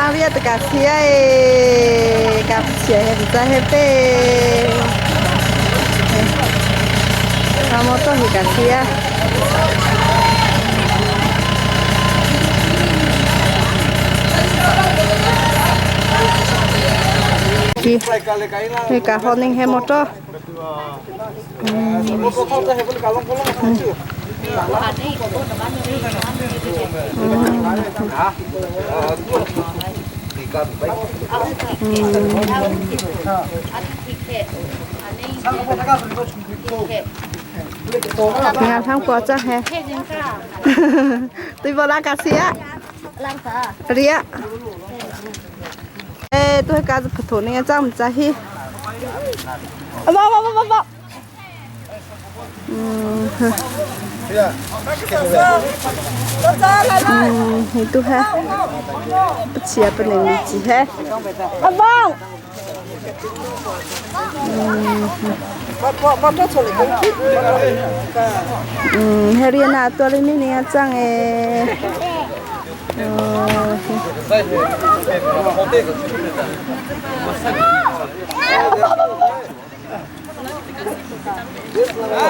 Sangria te ka sia e ka sia he ta he pe. Ka moto hi ka sia. Hi ka honing he moto. Nga thang qua cha he. Tôi vào la cà xía. Ria. Ê, tôi cá phật thủ này cha cha hi. Ba ba ba ba ba. Hi tu ha. Chia pa nei mi chi he. Abang. Heriana to le mi ni chang e.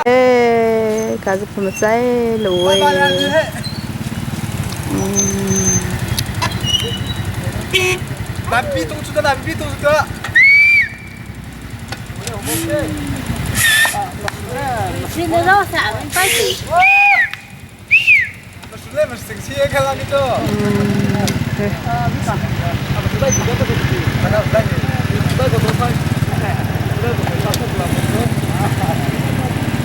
Ê, cả giúp mà chạy lùi.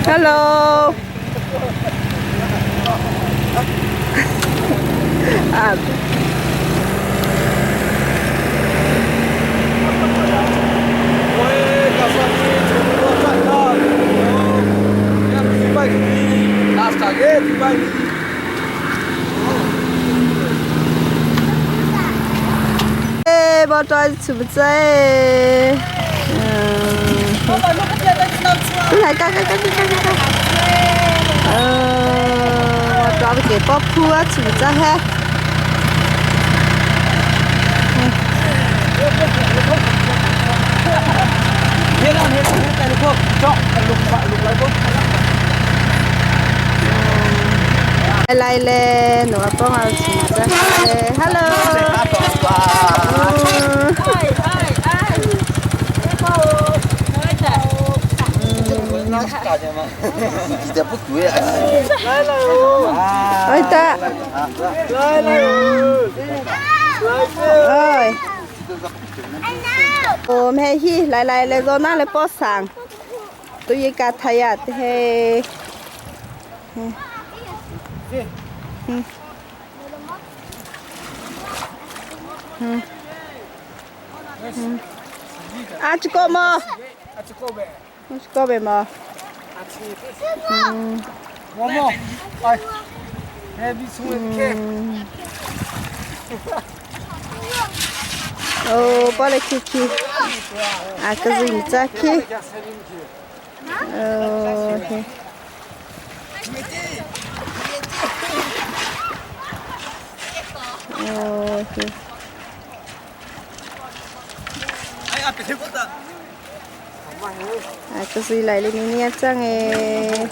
Hello. À. Ê, bao trôi chụp chơi. Lại ca ca ca ca ca ca. Ờ, cho cái bóp phua chụp chơi ha. Lại lên, nó帮我chụp chơi. Hello. Ôi ta. Ôi. Ồ mẹ hi lại lại lại rồi na lại bỏ sang. Tôi cả thay à thế. À chỉ có mà. Chỉ có về mà. Ồ, bỏ lại khi khi. À cái gì mà khi. Ờ, ok. Ờ, ok. À cái gì lại lên nhé chăng ấy.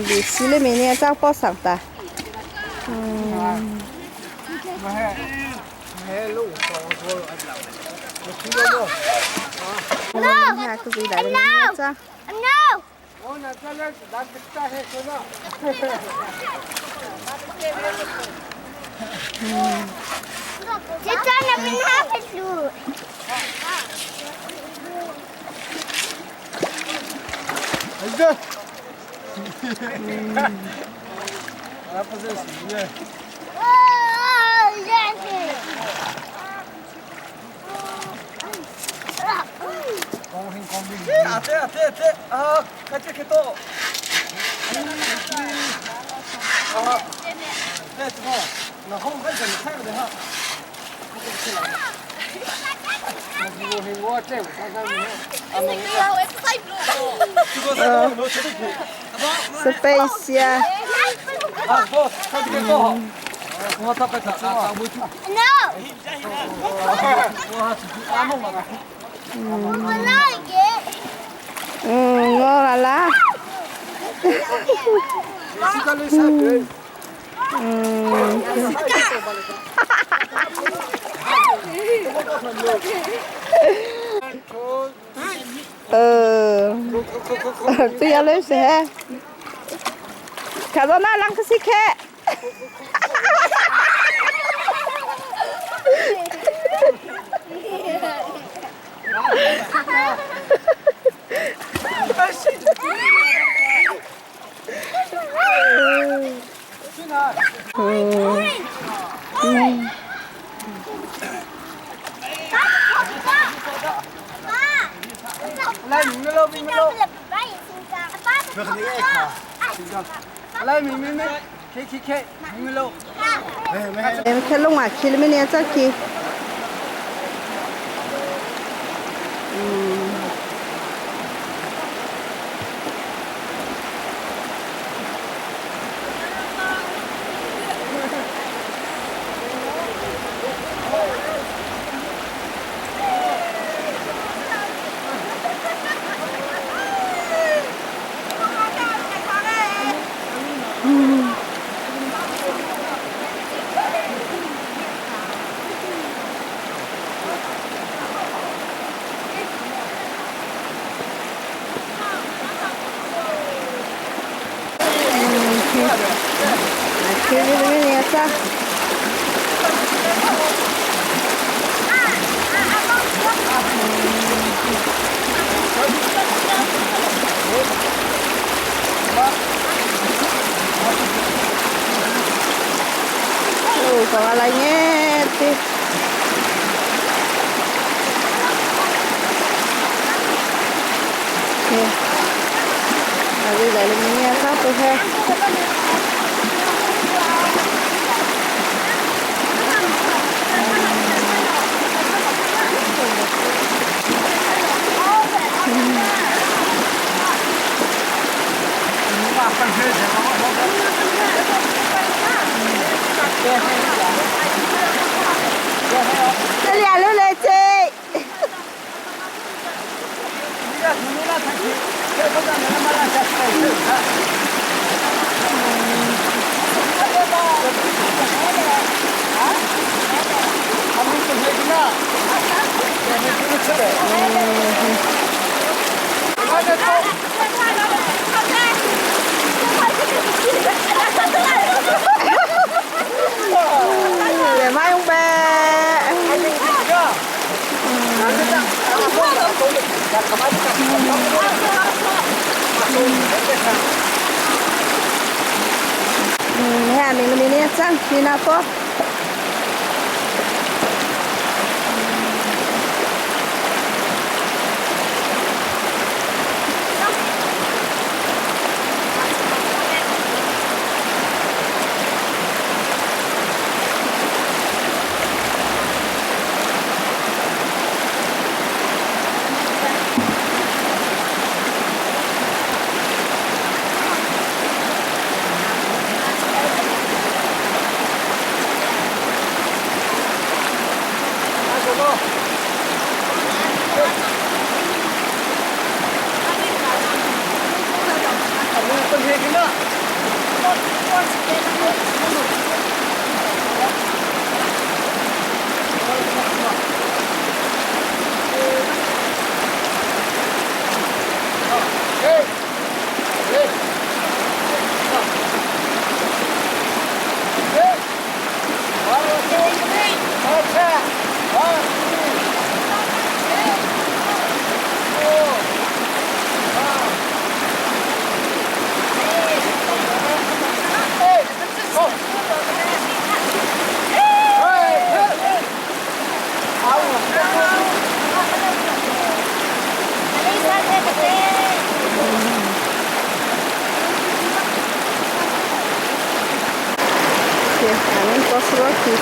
Bị xí lên mình nhé chăng bỏ sẵn ta. À cái gì lại lên nhé chăng. Space ya. Ngon là lá. 这样认识。看到那两个是看。 开弄啊，去里面呢再去。去里面呢再。哦，搞来呢？对。来来来，你看，都是。这两路来接。来买用呗。 Ha mình mình đi sang đi nào po. Aqui.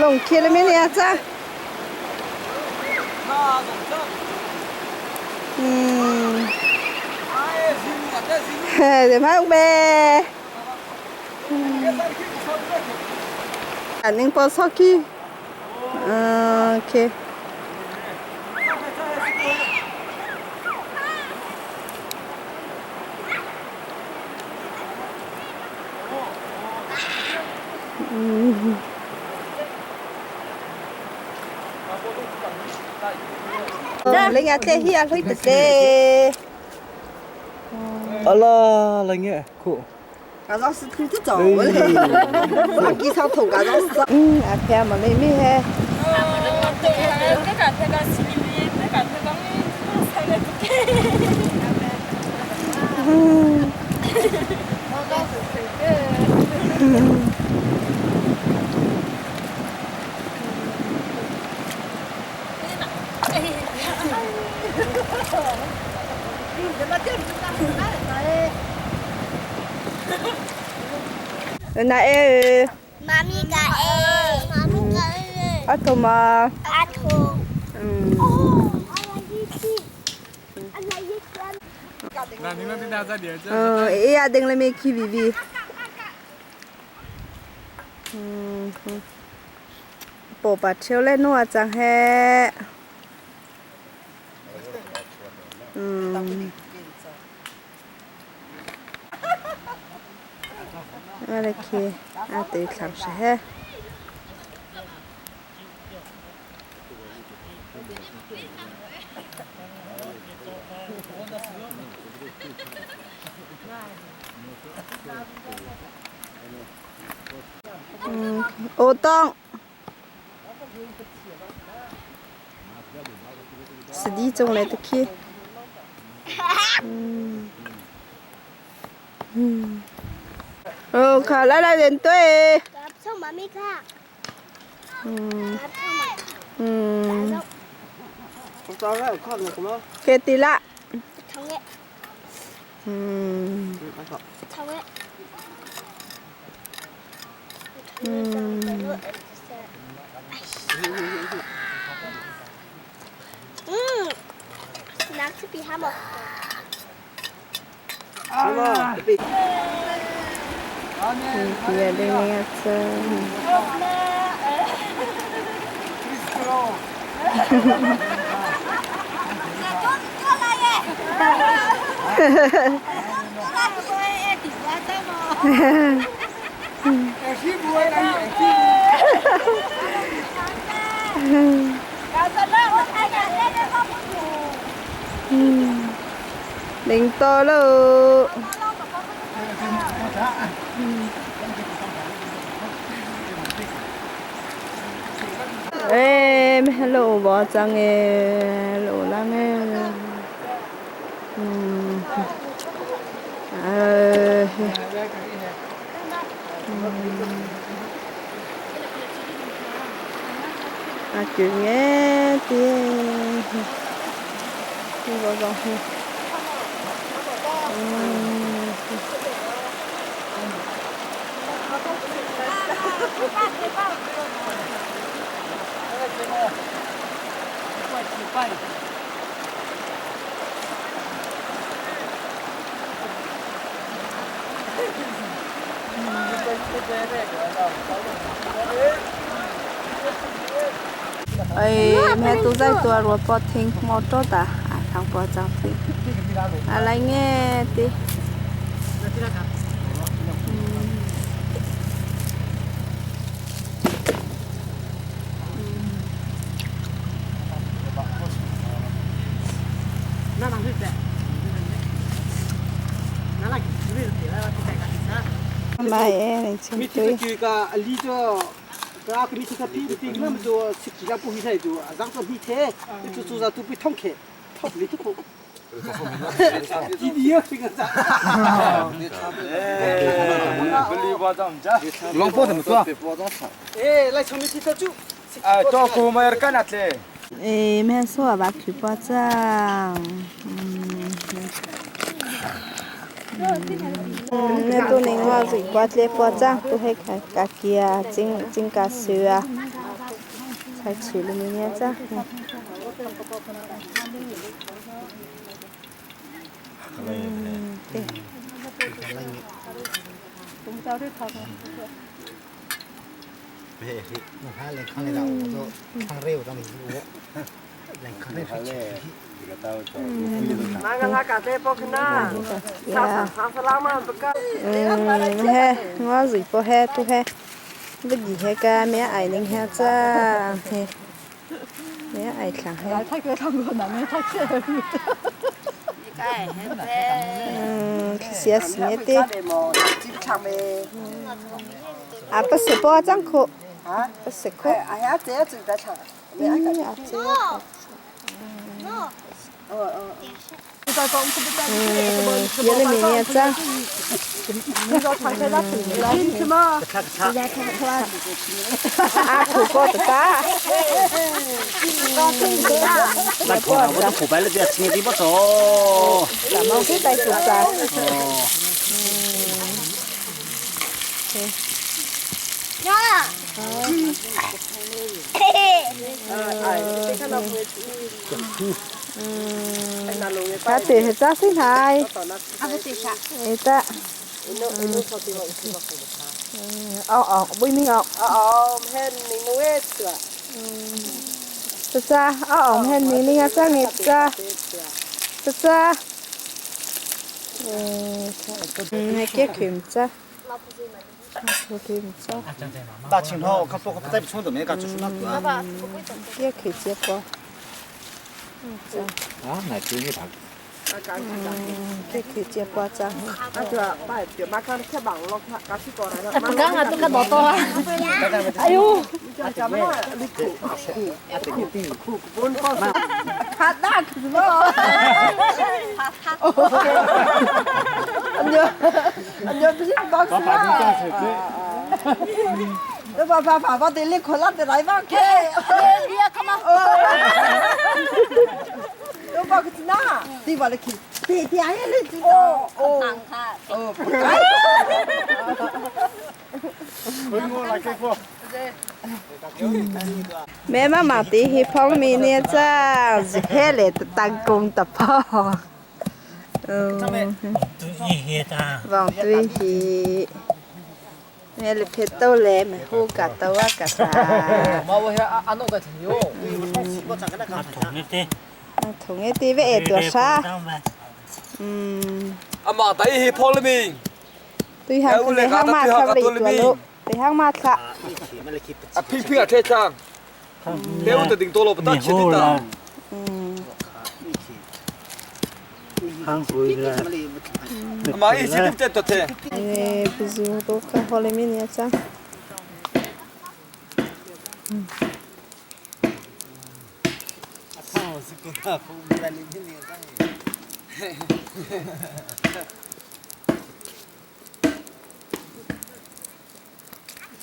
Lung khi le min ya cha. Hmm. Để mai ông bè. Anh bỏ sau khi. Ok. Lấy nhà tê hi à lấy tê. Ala la nge khu. 刚刚是偷着走的，我机场头刚刚是。嗯，阿偏嘛，你没嘿。嗯。Na e. 妈咪个 A，妈咪个 A， 阿头嘛。 阿头。嗯。哦，阿拉一起，阿拉一起。嗯，哎呀，等了没去 B B。嗯哼。宝宝吃了诺张嘿。嗯。我来去，啊对，尝试嘿。嗯，我当。是地种来的去。嗯。嗯。哦，卡来来人对。妈咪看。嗯。嗯。给地啦。嗯。嗯。嗯。낙지비하먹 Iya, dengan Đừng to luôn. Em hello bỏ chăng em hello lăng em. À chuyện nghe tiền đi vào dòng Ê, mẹ tôi dạy tôi rồi bỏ thinh motor ta à thằng bỏ chăng thì à lại nghe tí Mai em Mi ti ki ka ali cho ka mi ti ka pi ti ngam cho sik ki ka pu hi sai chu zang cho mi the chu chu za tu pi thong khe thong li tu ko ti di ya ti ka za 龙波怎么做？哎来从mi ti ta chu 哎，照顾没人干那嘞。 Ê, mẹ số bà cứ bỏ chăng Mẹ tôi nên hoa gì qua lê bỏ chăng tôi hay cả cả kia chính chính cả sữa. 采取了明年子。嗯，对。嗯，嘿，我是不嘿都嘿，不记嘿个咩爱宁嘿子，嘿，咩爱唱嘿。嗯，写死你的。啊，不是包装裤，不是裤。哎呀，这样子在唱。嗯，啊，这个。嗯，有的明年子。啊，苦过的大。那可能我都苦白了，这吃的不着。咱们可以带做啥？cá tiền thì chắc xin hai ấy ta ờ ờ bùi mình ờ ờ hen mình nuôi chưa ta cha ờ ờ hen mình đi cha nghiệp cha ta cha ừ cái kiếm cha kiếm cha 大清头，看包括不带不冲的没干，就是那个。 cái kiếm接过啊，那这你 cái kiếm接过cha 啊对啊，把对马看贴网络看，搞起过来了。刚啊，这个老多啊！哎呦，咱们你苦苦苦苦苦，卡大可么？你你不是包子吗？你把把把把的你可拉的来吧，去！你要干嘛？我把个子哪？对吧？你去，对对哎，你哦哦哦，不该。 แม่มามาตีฮิพองมีเนี่ยจ้าสิเฮเลตตังกงตะพ่อเออวางตุ้ยฮีแม่เลยเพชรโตเลยแม่ฮู้กัดตะว่ากัดสาถุงไอตีไว้เอตัวซาอืม 阿妈带一泡了没？ ตุ้ยหางไปห้างมาค่ะไปตัวลูกไปห้างมาค่ะ 啊，屁屁啊，太长。对，我都顶多了，不打起的。 อืม 阿妈一起都在多天。 นี่ไปซูโตค่ะฮอลลีมิเนี่ยจ้า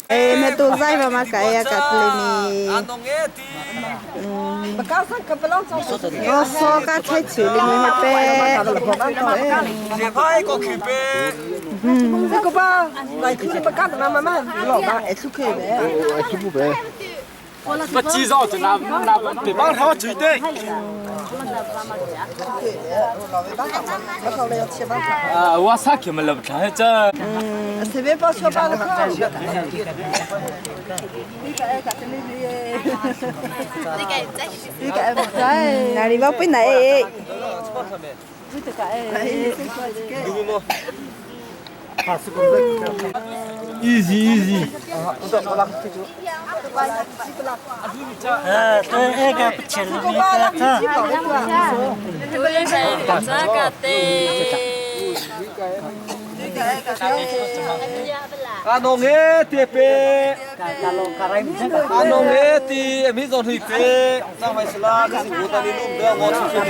เอ้แม่ตัวใจมามาไก่อากาศเลยมี 阿东哎的。不搞上可不老早。 我说个菜处里面那边，先拍一个口碑。这个吧，来去你不干的嘛妈妈老妈爱出去呗。不介绍就拿拿别帮他绝对。啊，我啥去没了不成这。随便包小包的看。哪里包不来？ Easy easy。阿东哎的呗。阿东哎的，没做腿呗，那还是啦，可是我带你弄的，我出去啊，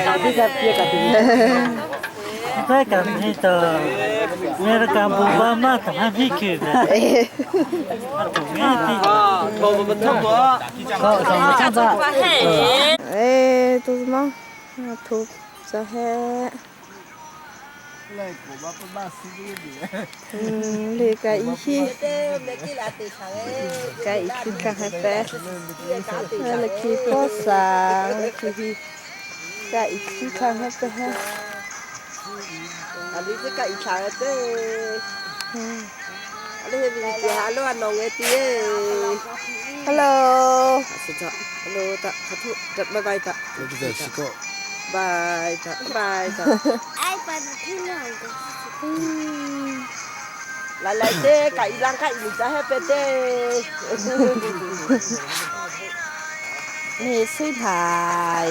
头发差不多。 哎，都是嘛，我头这还。Le ka i hi ka i khi ka ha pe le khi po sa le khi hi ka i khi ka ha pe ha. Ali te ka i thla te. Ali he vi ti halo anong e ti e. Hello. Hello ta khathu ta bye bye ta. Bye ta bye ta. 爱把你听了的。 来来te ka ilang ka ili ta happy te. นี่สุดท้าย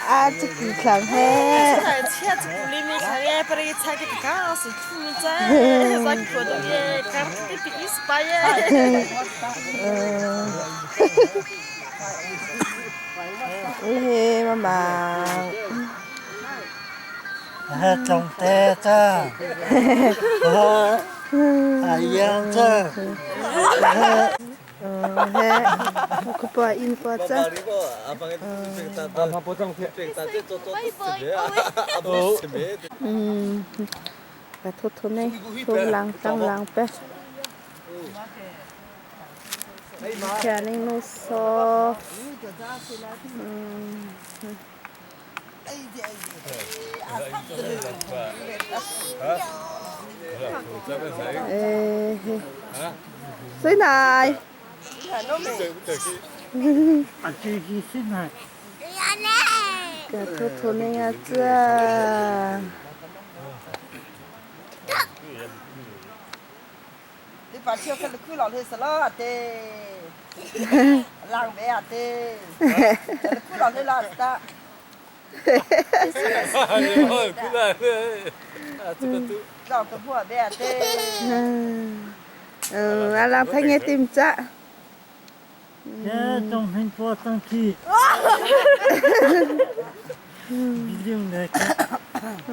อาจะกี่ครั้งแฮ่ เฮ้มามา 种地子，哎呀这。 เฮ้คุปอินปะจ้ะอืมกระทบทนในช่วงหลังตั้งหลังไปแค่นี้นูซอเอ้สวยนาย กระทบทนในอาจ้า 你把车开了苦老头死了的，浪费啊的，苦老头老的。老个破病的。 เอออะไรพังไงติมจ้ะ 这种很多东西。你那个，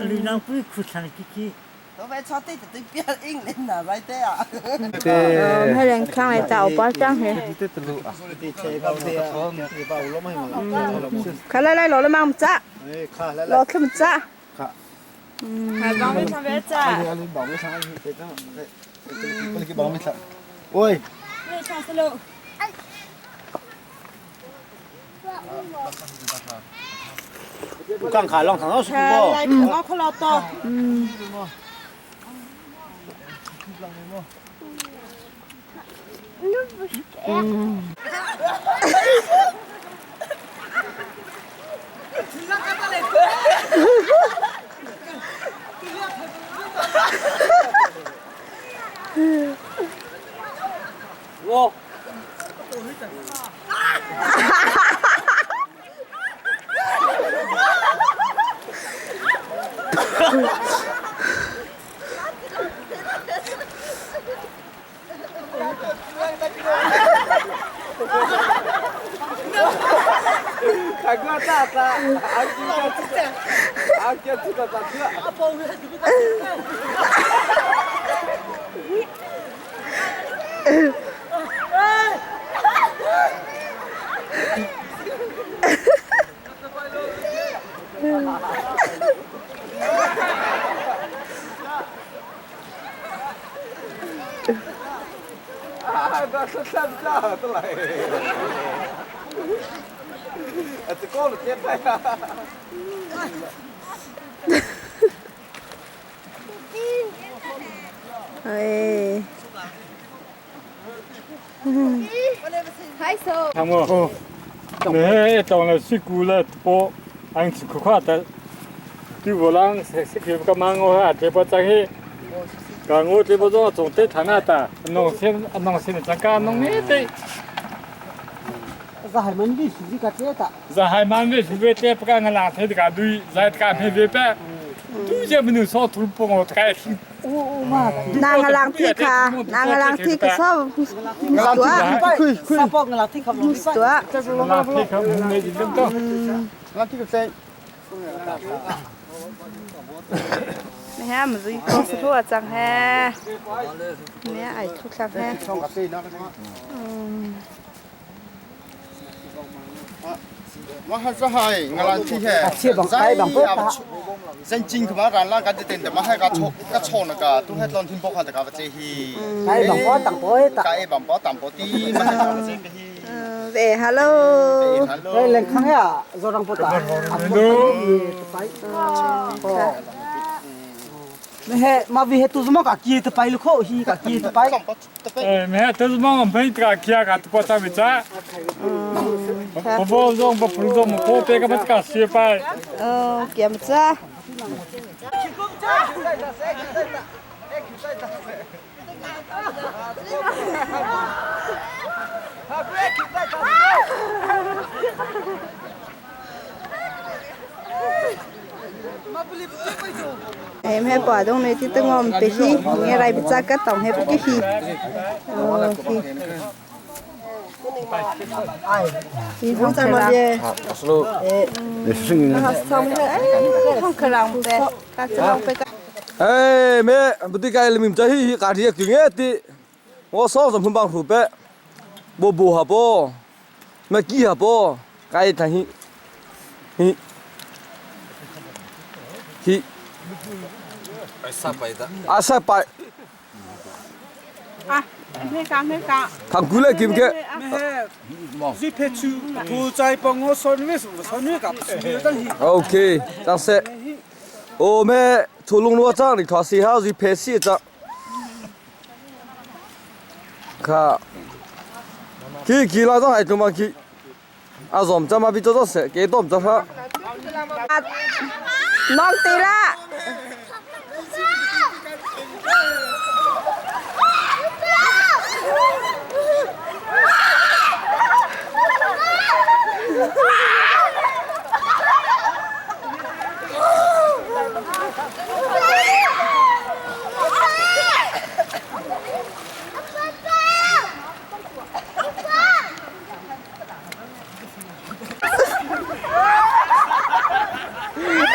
你不苦唱几句？我买草地对边硬的哪来的啊？ เออให้แรงข้างไอ้เจ้าป้าจ้างเฮ้ข้าไล่ไล่รอแล้วมั้งจ้ะรอขึ้นจ้ะ 喂。刚卡浪长到是不？ 大哥大大，阿哥阿哥知道大哥。啊，那是上架的来。啊，这高了别拍啊！ เฮ้ย 他们你到了水果了，不，俺去看的，对我人是是去个忙我啊，这不在去，个我这不做总得他那的，农村农村的这个农民的。这还没必须个这的。在海蛮的是为这不干个垃圾的个堆，在这个别别别，都这不能少土不我开心。 นางอลังที่ค่ะนางอลังที่ก็ชอบตัว 沙包个老听他们 ตัว 垃圾可没劲动。 ไม่ฮะมันจะก็สะทั่วจังแฮเนี่ยไอ้ทุกครั้งแฮ Mahazahai ngalan thi he zai zan cing khama ran la ka ten ma hai ka cho ka cho na ka tu he tlon thin bok ha ka va che hi ai bang po tang po ta ka e bang po tam po ti ma ka va che hi về hello เล่นครั้งอ่ะจรังปตาไม่เฮมาวิเฮตุสมกะกีตไปลุโคฮีกะกีตไป 哎，没，都是忙我们这个去啊，个不咱们这。我不让不不让我不别个么这个失败。 ờ kiếm cha em hay bỏ đông này thì tôi ngon bị hi nghe lại bị cha cắt tổng hay bị cái hi ờ hi hi không sao mà về không khờ lòng về các cháu về 哎，咩不对，该你们这hi hi家己经验的，我少什么帮助呗，无无下波，没记下波，该他hi hi hi，阿塞拜， ไม่กล้าไม่กล้า 唐古来记唔记？ 日拍出土在帮我说你是说你个 OK，张生，我们出龙罗张的考试还是拍戏张，看，去去那张还怎么去？啊，我们这嘛比较多些，给多们这哈。 nong tí la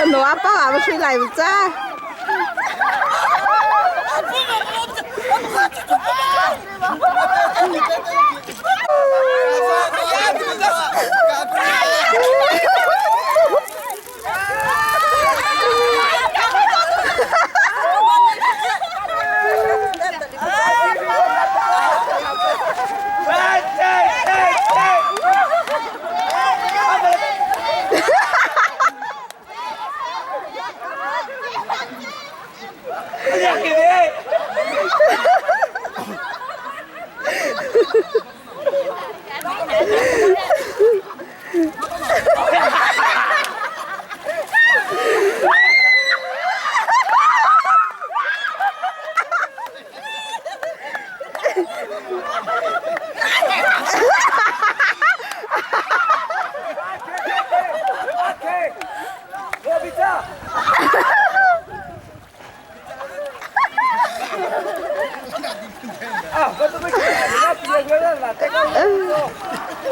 nó áp bao à suy lại một cha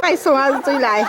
phải xuống ăn suy lại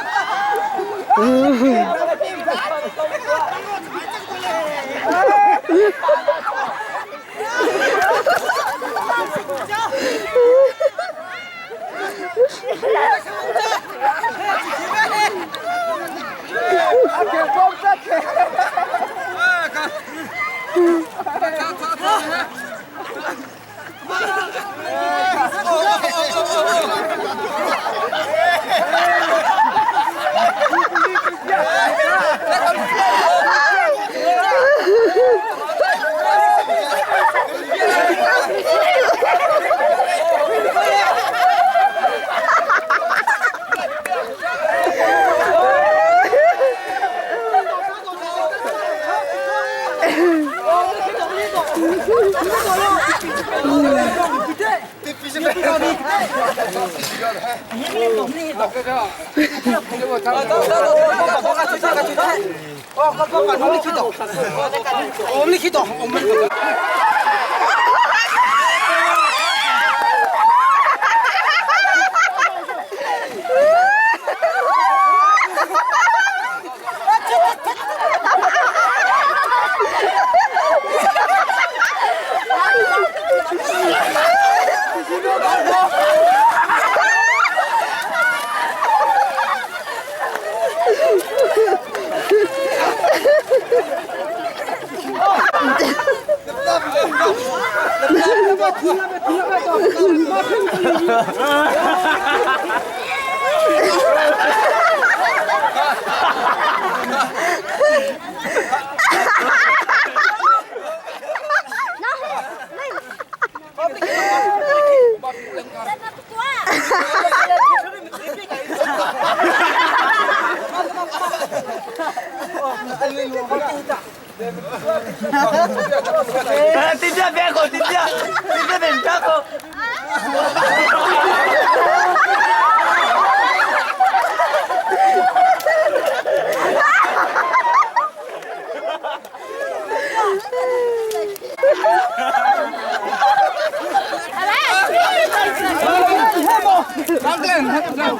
我们去到，我们。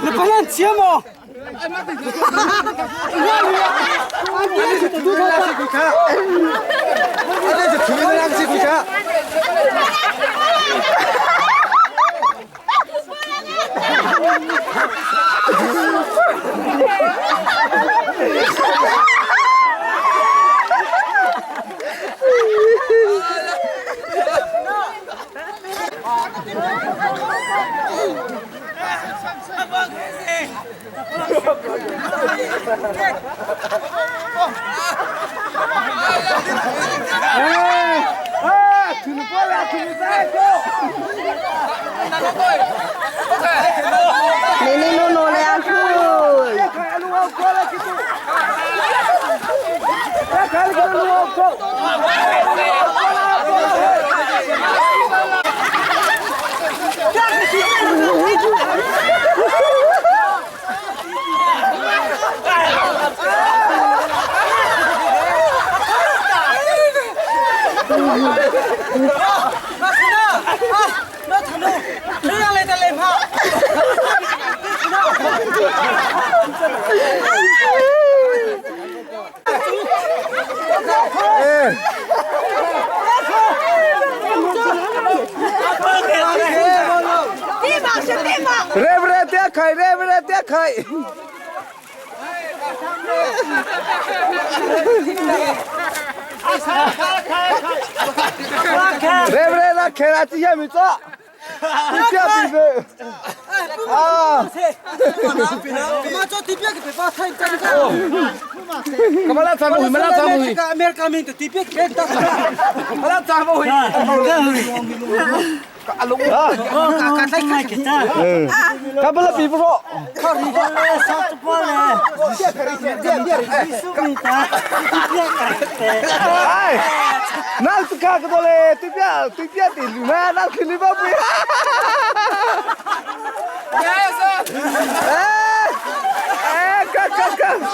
你不能切吗？ 你你努努两处。 레브레 떼카이 레브레 떼카이 레브레 나 개라지 야미자 이제 비베 아 干嘛来咱们回？没来咱们回？没来咱们回？他不是比不说。哎，那是看个多嘞，对边对边的路嘛，那肯定不会。哎哎，看看看，不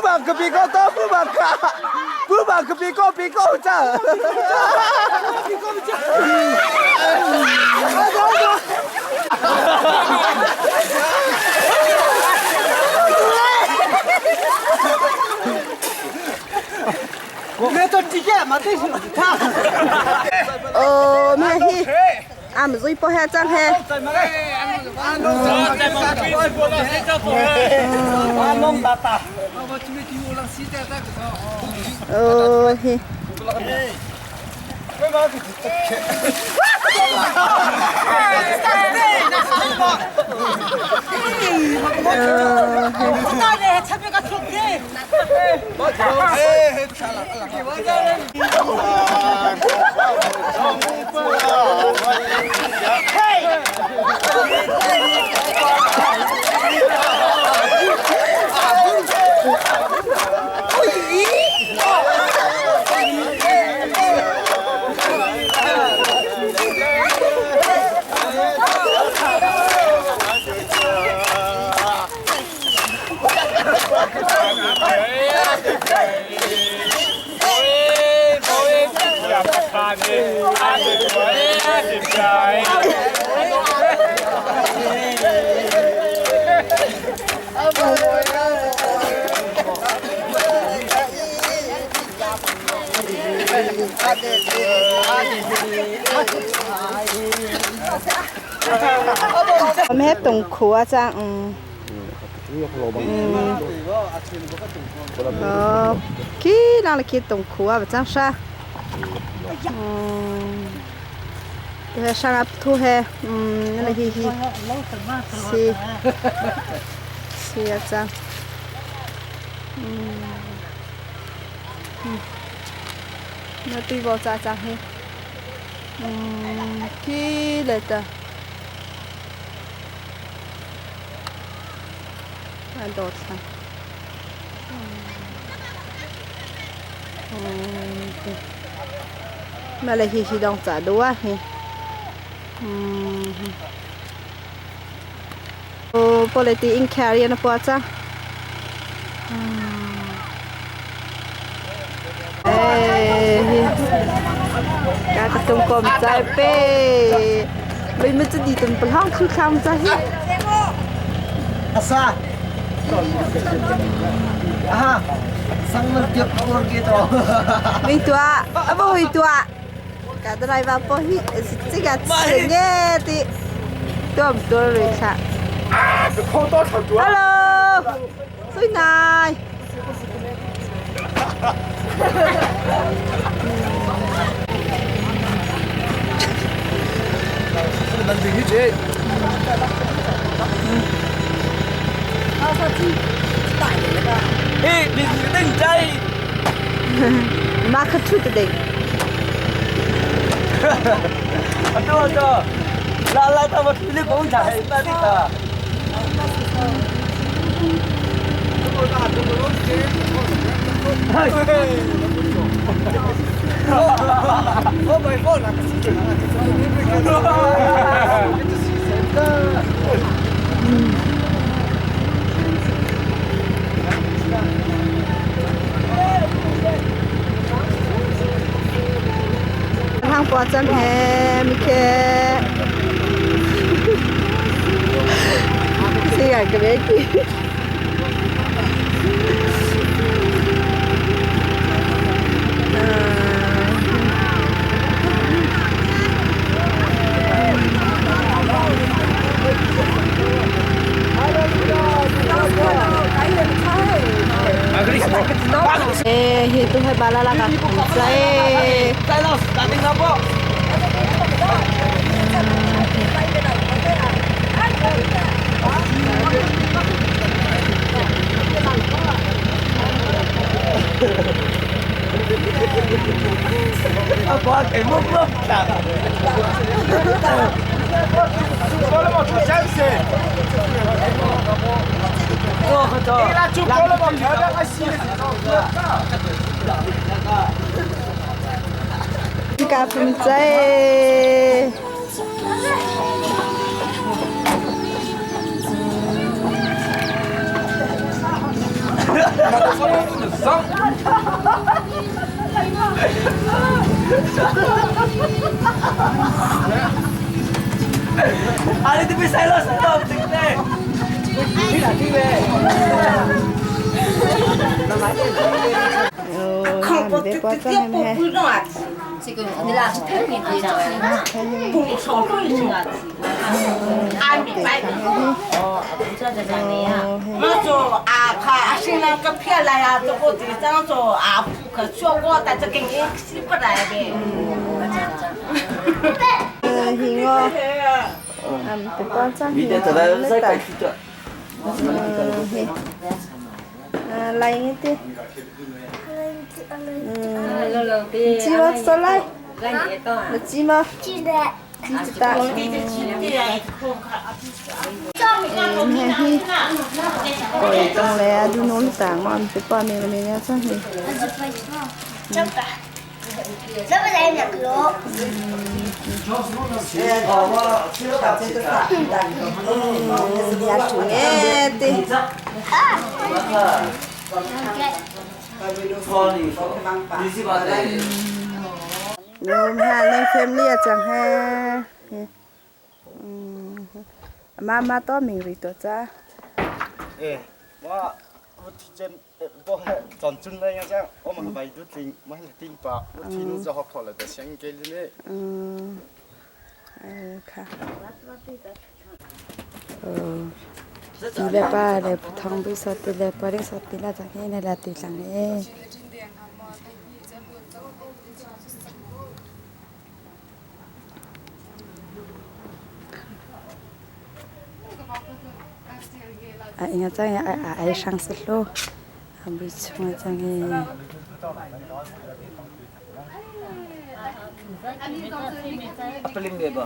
把个比高多，不把卡，不把个比高比高涨。哦，咩去？啊，唔水波下真系。哦嘿。 我们喺洞窟啊，真嗯。嗯。哦，去哪里去洞窟啊？不真啥？嗯。Tu he hrangap thu he um hi hi si si a cang. Na tuivo ca cang hi. Khi le ta. A dawt thlang. Mah le hi hi dong ca dua hi. Politi in carry na pua cang. Ka ka tung kom chai pe. Bây mới đi tuần plong khu kham cha hi. Asa. Aha. Sang man tiap or ke to. Mi tua, abo hoi tua. Ka driver po hi 这个吃呢的，多唔多瑞卡？Hello，水奶。马克出的的。Hang po chan he mi ke. Si ga ke be ki. Eh, hi tu hai bala la ka. Sai. Ka phun chai. 空别挂这还没。我做阿卡阿新那个骗来呀，这个地方做阿不可说我在这给你洗不来呗。 Hi ngo. Am te pa chan hi. Lại nghe ti. Chi mà sao lại? Là chi mà? 记得。 Chi ta. Ôi, trong này du nón tàng mà te pa mi mi nha chan hi. 这个，这个来两个。 Ya chủ nghe ti. Ngom ha neng family à chẳng ha. Ma ma to mình ri to cha. 哎，我我提前我还长进来呀，这我们还都听，我还听吧，我听着好考了的，先给你嘞。 อืมเออค่ะเออตีle pa le thang bu sa ti le pa ring sa ti la chang he ne la ti tlang e A inga chang a ai hrang se hlo. A bui chung a chang hi. Peling de ba.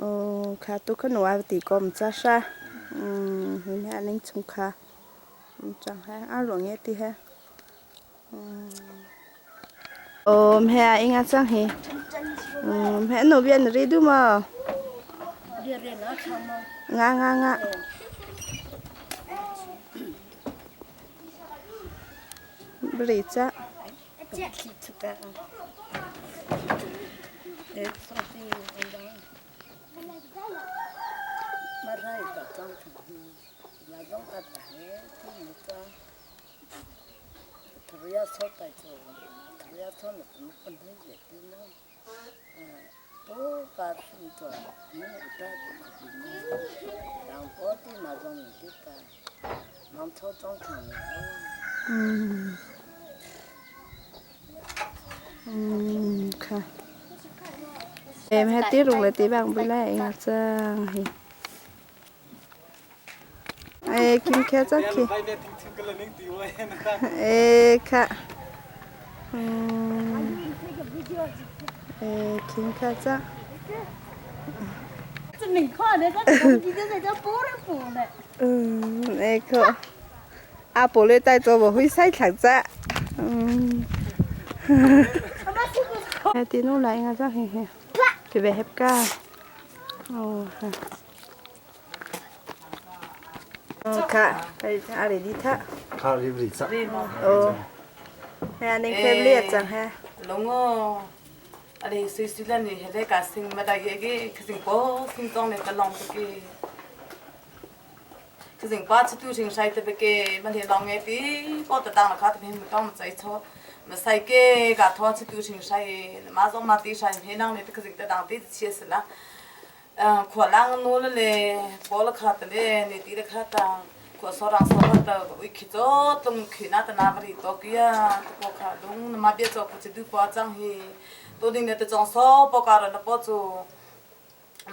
Oh, kha tu kha nuwa ti kom cha sha. Hin ha ning chung kha. Chang ha a ruang nge ti ha. Om he a inga chang hi. He no bian ri du ma. Nga nga nga. Bri cha. ค่ะเอ็มแฮตตี้ลุงเลยตีบางไปแล้วเองจ้างเอ้กินแค่จักขี้เอ้ค่ะเอ้กินแค่จ้า 这没看的，这东西就在这补了补的。嗯，那个阿婆咧带做无会使读者。嗯。哎，电脑来啊，这嘿嘿，特别合家。哦，哦，卡，阿里里塔。 卡里里塔。哦。哎，你可别讲哈。 龙哦，阿里随随了你，还在干什么？大爷个，可是我心中那个浪个。คือสิ่งป้าชิตูชิงใช้แต่ไปเกมันเห็นลองไงตีป้าแต่ตั้งราคาแต่เห็นมันต้องมาใจชอมาใส่เกกะทอชิตูชิงใช้มาส่งมาตีใช้เห็นนั่งเนี่ยคือสิ่งแต่ตั้งตีเชียสละเอ่อขวดล่างนู้นเลยป้าละคาแต่เนี่ยนี่ตีละคาตาขวดสอรังสอรังแต่วิคิโตตรงขีน่าตนาบริโตเกียตัวขาดงมาเบียจอกุจิดูป้าจังฮีตัวดิ้งเนี่ยแต่จงซอปการะนะป้าจู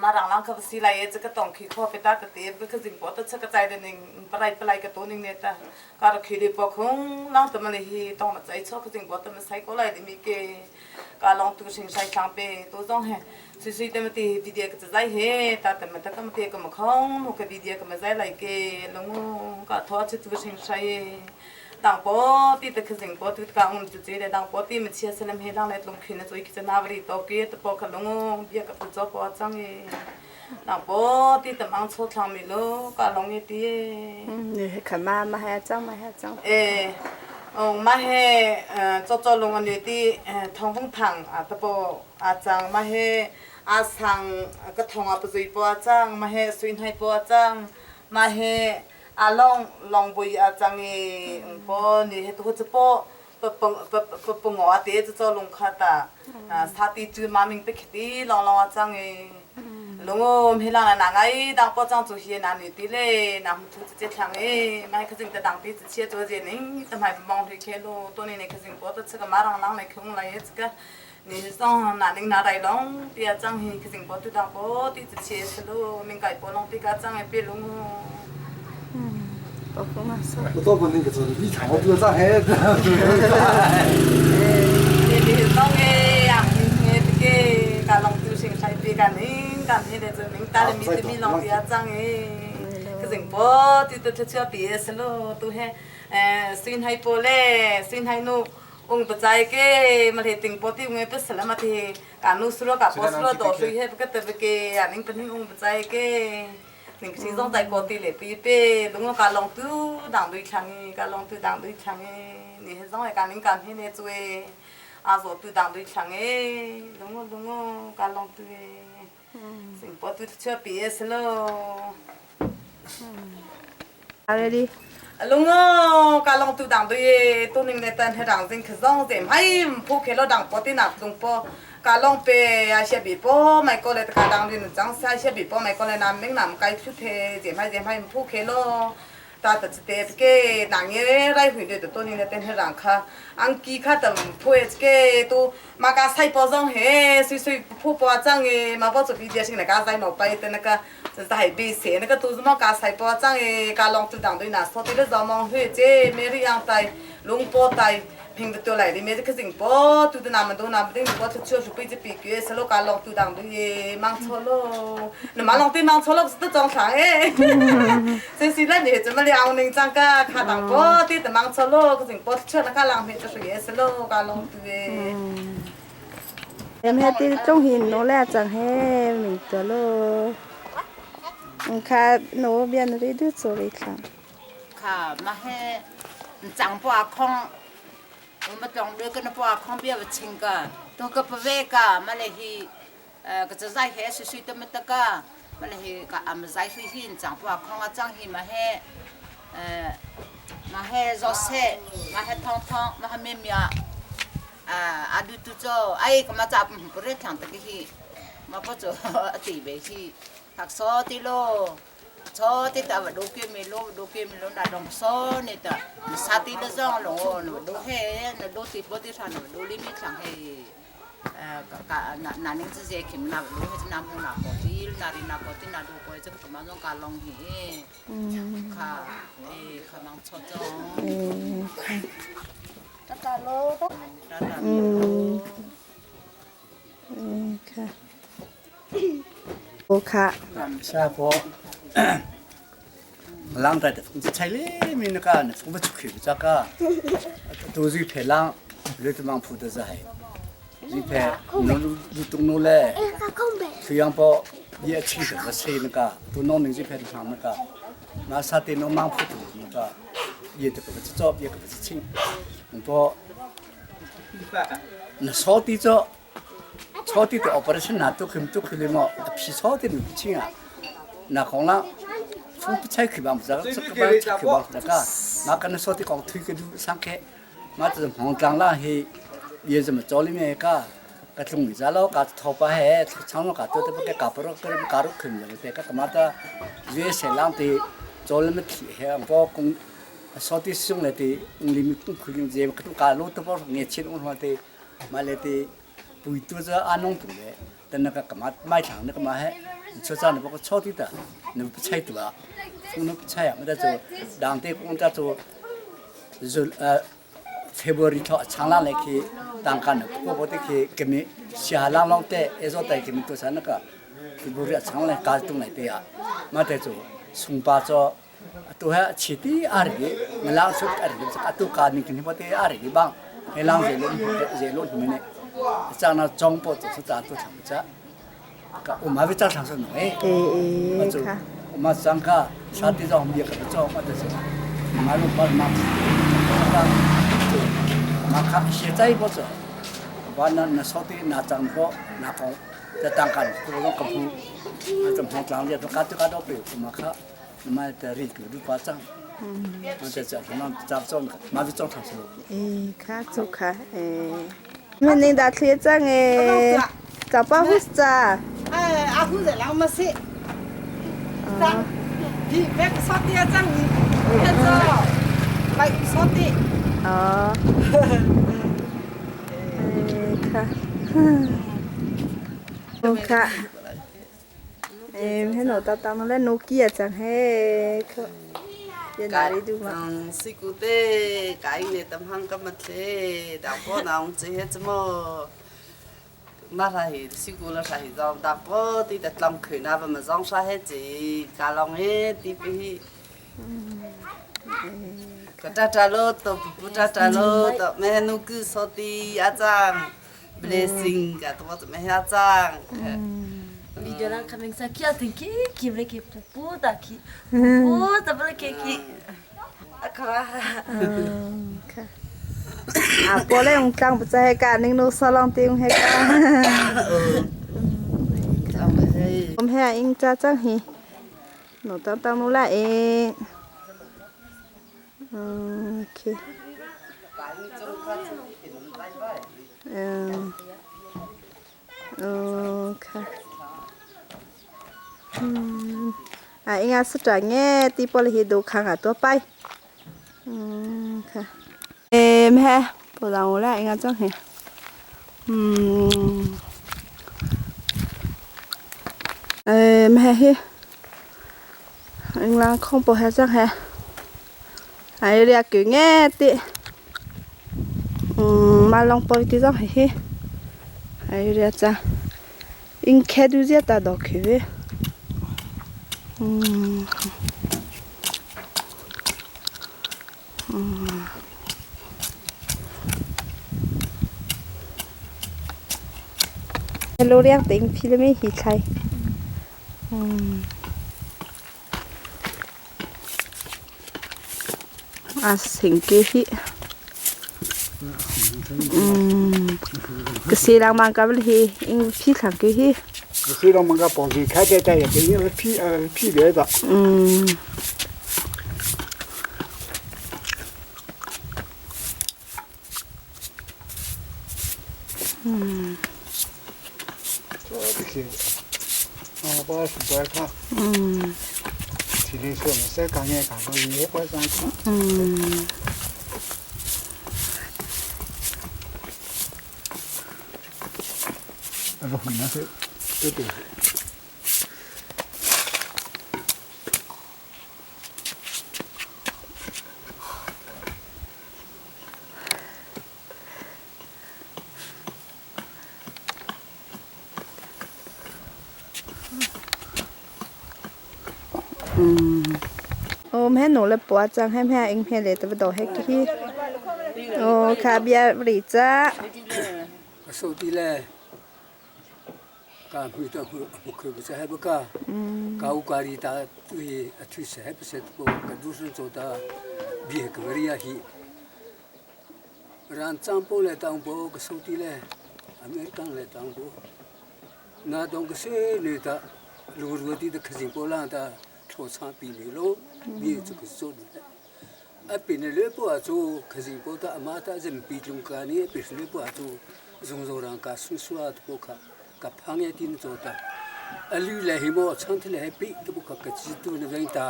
มาหลังลังเขาสิไลจะก็ต้องขี้ข้อไปตากระเตียบก็คือสิ่งปอตะกระจายเดนึงปลายปลายกระตัวนึงเนี่ยตาการขี้เลยปอคงลังแต่มันเลยต้องมาใจชอบคือสิ่งปอตมันใช้ก็ไลดิมีเกการลองตัวสิ่งใช้ทางไปตัวต้องเฮสุยๆแต่มันตีวิดีโอก็จะใจเฮตาแต่มันก็มันตีก็มาคงมันก็วิดีโอก็มาใจไหลเกลงก็ทอดตัวสิ่งใช้当波的这个人波对讲就这个当波的么切是那么让来弄去那做一个那里到给的包克弄别个不做包装的，当波的的忙出场没咯，搞弄一点。 นี่ขันมามาให้เจ้ามาให้เจ้า เออมาให้เอ่อ做做弄个女的เอ่อทอง风糖啊，得不阿张มาให้阿上个ทอง啊不是包张，มาให้水海包张，มาให้阿long long บุย阿张的包你ให้ตัวจะ包。不不不不不我爹就做龙卡达，啊，他的就妈咪不去的，浪浪阿张的，龙我没浪来哪个当包装做些男女的嘞，那么出这强的，买可是得当地这些做些人，都买不忙去开路，多年来可是我都吃个马上浪来空来这个。你是上哪里哪来龙？第二张是可是我对当包的这些是路，明该包龙的个张的别龙。 ปอกมาส 我到不那个做你唱我都咋还？ 你ต้องเงี้ยเงี้ยเกการลองดูสิ่งใช้ปีกันนี่การเฮ็ดจะมิงตาเลยมีแต่มีลองเดียจังเอ้คือสิ่งปอที่ตัวเชื่อปีสโลตัวเฮเอ่อสิ่งให้โปเล่สิ่งให้นูองค์ปัจจัยเกมาเฮ็ดติงปอที่เงยเปสละมาที่การนูสุรกับปอสุรดอสุเฮ็ดก็ตะเกอันนี้เป็นองค์ปัจจัยเกหนึ่งสิ่งต้องใจกอตีเลยปีเป้ลุงการลองดูดังด้วยครั้งการลองดูดังด้วยครั้งนี่เฮ็ดต้องการนี้การเฮ็ดเนี่ยช่วย 阿说对当对强哎，龙我龙我干龙对，成把对吃别死喽。 อะไรดิ 龙我干龙对当对，多年来等黑当真可上人，还铺开了当包的那东包，干龙白阿些皮包买过来的干当对，张三些皮包买过来，南边南该出去，人还人还铺开了。Ta ta te ke na nge rai hui de to ni na ten he rang kha angki kha tam phoe ke tu ma ka sai po zong he sui sui phu po chang e ma po chu bi dia sing na ka zai no pai te na ka zai bi se na ka tu ma ka sai po chang e ka long tu dang dui na so ti le zo mong hui che me ri yang tai lung po tai ping tu lai ri me ke sing po tu na ma do na ding po chu chu pi chi pi ke se lo ka long tu dang dui mang cho lo na ma long ti mang cho lo tu chong thang e 这是咱的怎么辽宁张个卡当波的的忙错咯，可是波吃那个浪费就是也是咯，个弄对。 Em he ti trong hin no le chang he mình cho lo kha no bian ri du cho ri thlang 卡嘛嘿，长不阿空，我们当那个那不阿空别不清个，都个不会个，嘛嘞去，呃，个只在海水水都没得个，嘛嘞去个俺们在水去长不阿空啊长去嘛嘿，呃，嘛嘿肉菜，嘛嘿汤汤，嘛嘿面面，啊，阿都都做，哎，个嘛咋不热汤的个去，嘛不做地位去，他说的咯。cho thì ta vẫn đô kia mình lô đô kia mình lô là đồng số này ta sa ti nó giong lô nó đô he nó đô thịt bố ti sản nó đô li mi chẳng he cả nà nà ninh之间kim na đô he nam hong na ko ti na ri na ko ti na đô ko chứ cái mà giong cả long he kha e kha mang cho cho อืมอืมค่ะโอค่ะ 下坡，浪在的风子菜里面那个，那风不出去这个，都是排浪，绿的忙铺的是还，是排侬侬东侬嘞，太阳包也吃的个菜那个，都弄能是排的上那个，那啥的侬忙铺的那个，也这个不是做，也个不是清，很多，那少点做。草地的 operation 那都很都可以嘛，皮草的不清啊，那讲了，风不拆开吧，不这个这个拆开吧，那个，那跟那草地讲推个路上开，那就是黄当了嘿，也怎么找里面一个，个种米子了，个头发嘿，长了个都都不给搞不了，个搞了坑了，这个干嘛的，越是浪的找里面提嘿，包括草地使用来的，里面可能这个都搞路都包年轻人话的，买来的。不都是安弄土的，等那个干嘛卖场那个嘛还，你说这那包括草地的，那不拆土啊，从那不拆啊，没得做，两地工作做，是呃，February 头长廊来去当干的，不过我得去给你下浪浪的，一早带给你多少那个，February 长廊加东来的啊，没得做，送八做。ตัวฮะฉีดอะไรมันล้างสุดอะไรตัวการนี่กินที่ปฏิอะไรบ้างให้ล้างเจลุเจลุมันเนี่ย 这那中部就是咱都唱这，个我们不唱唱是喏哎， เอเอ 我就 ค่ะ 我们上个下地上我们也个做，我就是，马路把马，就马卡现在不做，把那那手的那张破那个在当干，这个个铺，那怎么讲的都干都干到别，马卡，那么在里头都把张，我在这那咋做呢？马不做唱是。 เอค่ะจุค่ะเอมันนี่ดาเทียจังเอจับป้าฮุสจ้า 哎，阿虎在那么些，张，你别说的张，你别说，来说的。 อ๋อเอค่ะโอค่ะเอให้หนูตาตามแล้วหนูเกียจังเฮ้ค่ะเดี๋ยวนารีดูมา 嗯，水果的，家里的当行干嘛去？大伯那我这些怎么？那啥是水果了啥是让大伯的在当口那不么让啥孩子，家啷个的不是？个扎扎喽，都不扎扎喽，都没弄个说的阿张，blessing 个都怎么阿张？ Video lang kaming sa kia tingki kimle ki pupu ta ki pupu ta bale ki ki akara ค่ะอ่ะปอเลยองตังปะใจให้กันนึงนูสลองติงให้กันผมให้อิงจ้าจังฮีหนูตั้งตั้งนูละเองโอเคเออโอเคอืม À inga sa tra nghe ti po hi do khang à to pai. ค่ะเอ็มแฮปวดหลังแล้วงานจ้องเห็นอืมเอ็มแฮฮิงานคงปวดแฮจ้องแฮไอเรียกกูแง่ติอืมมาลองปอยที่จ้องเห็นไอเรียกจ้าอิงแค่ดูเสียตาดอกคืออืม lo riak te ing philme hi thlai a sing ke hi ka se lang mang ka bel hi ing phi thlang ke hi 水龙门个保险开在在也给你批批别的。嗯。嗯。这些，啊，把是不爱看。嗯。体力说，谁干也干不，也不上去。嗯。那个红颜色，对对。 Om he no le pua chang hem he ing he le te do he ki o kha bia ri cha 手机嘞，干会到会不可不是还不干，搞管理的对对是还不是不个都是做的别个里呀去，让张波来当波个手机嘞，阿美当来当波，那当个谁女的，如果的的可是波浪的，操场比你喽，你这个做的。အပင်လေပွားချိုခစီပေါ်တာအမတာဇင်ပီလုံကာနီပိစလေပွားချိုဇုံဇောရန်ကာဆွဆွာတပုခကဖန်းရဲ့တင်ဇောတာအလူလေဟိမောချန်တလေပိတပုခကချီတူနေဝင်းတာ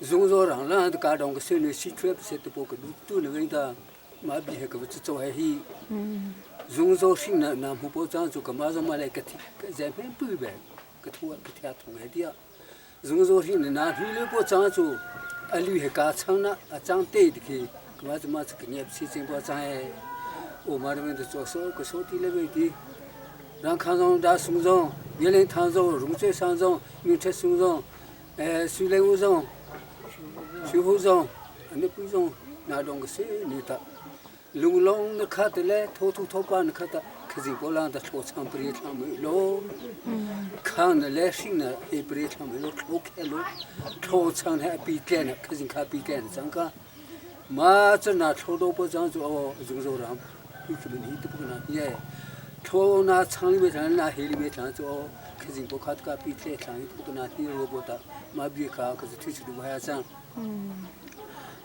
ဇုံဇောရန်လာတကာတောင်ကဆွနေစီထရပ်ဆက်တပုကဒူတူနေဝင်းတာမဘီဟကဝချောဟဟီဇုံဇောရှိနာနာမပေါ်ချန်စုကမဇမလေကတိဇေဖန်ပူပဲကထဝကထရထုံဟဲဒီယဇုံဇောရှိနာဟီလေပေါ်ချန်စု အလူဟကာချောင်းနာအချောင်းတေးတခေကမစမစကညက်စီစင်ပေါ်ချာဟဲအိုမာရမင်းတို့ဆောကဆောတီလေဝေဒီရန်ခန်းဆောင်ဒါဆုံဆောင်မြေလင်းထန်းဆောင်ရုံကျွေးဆောင်ဆောင်မြထဆုံဆောင်အဲဆူလေဦးဆောင်ရှူဟူဆောင်အနေပူဆောင်နာဒုံကစေနေတာလုံလုံးနခတ်လေထိုးထူထောပါနခတ်ခစီပေါ်လာတဲ့ထိုးချံပရိသမေလောခန်းလေရှိနေဧပရိသမေလောထိုးခဲလော 抽长还比电呢，可是看比电长个，嘛这那抽都不长就哦，这个让，有什么你都不可能耶，抽那厂里面长那黑里面长就哦，可是不看这个比电长不可能你萝卜的，嘛别看可是推出的还要长，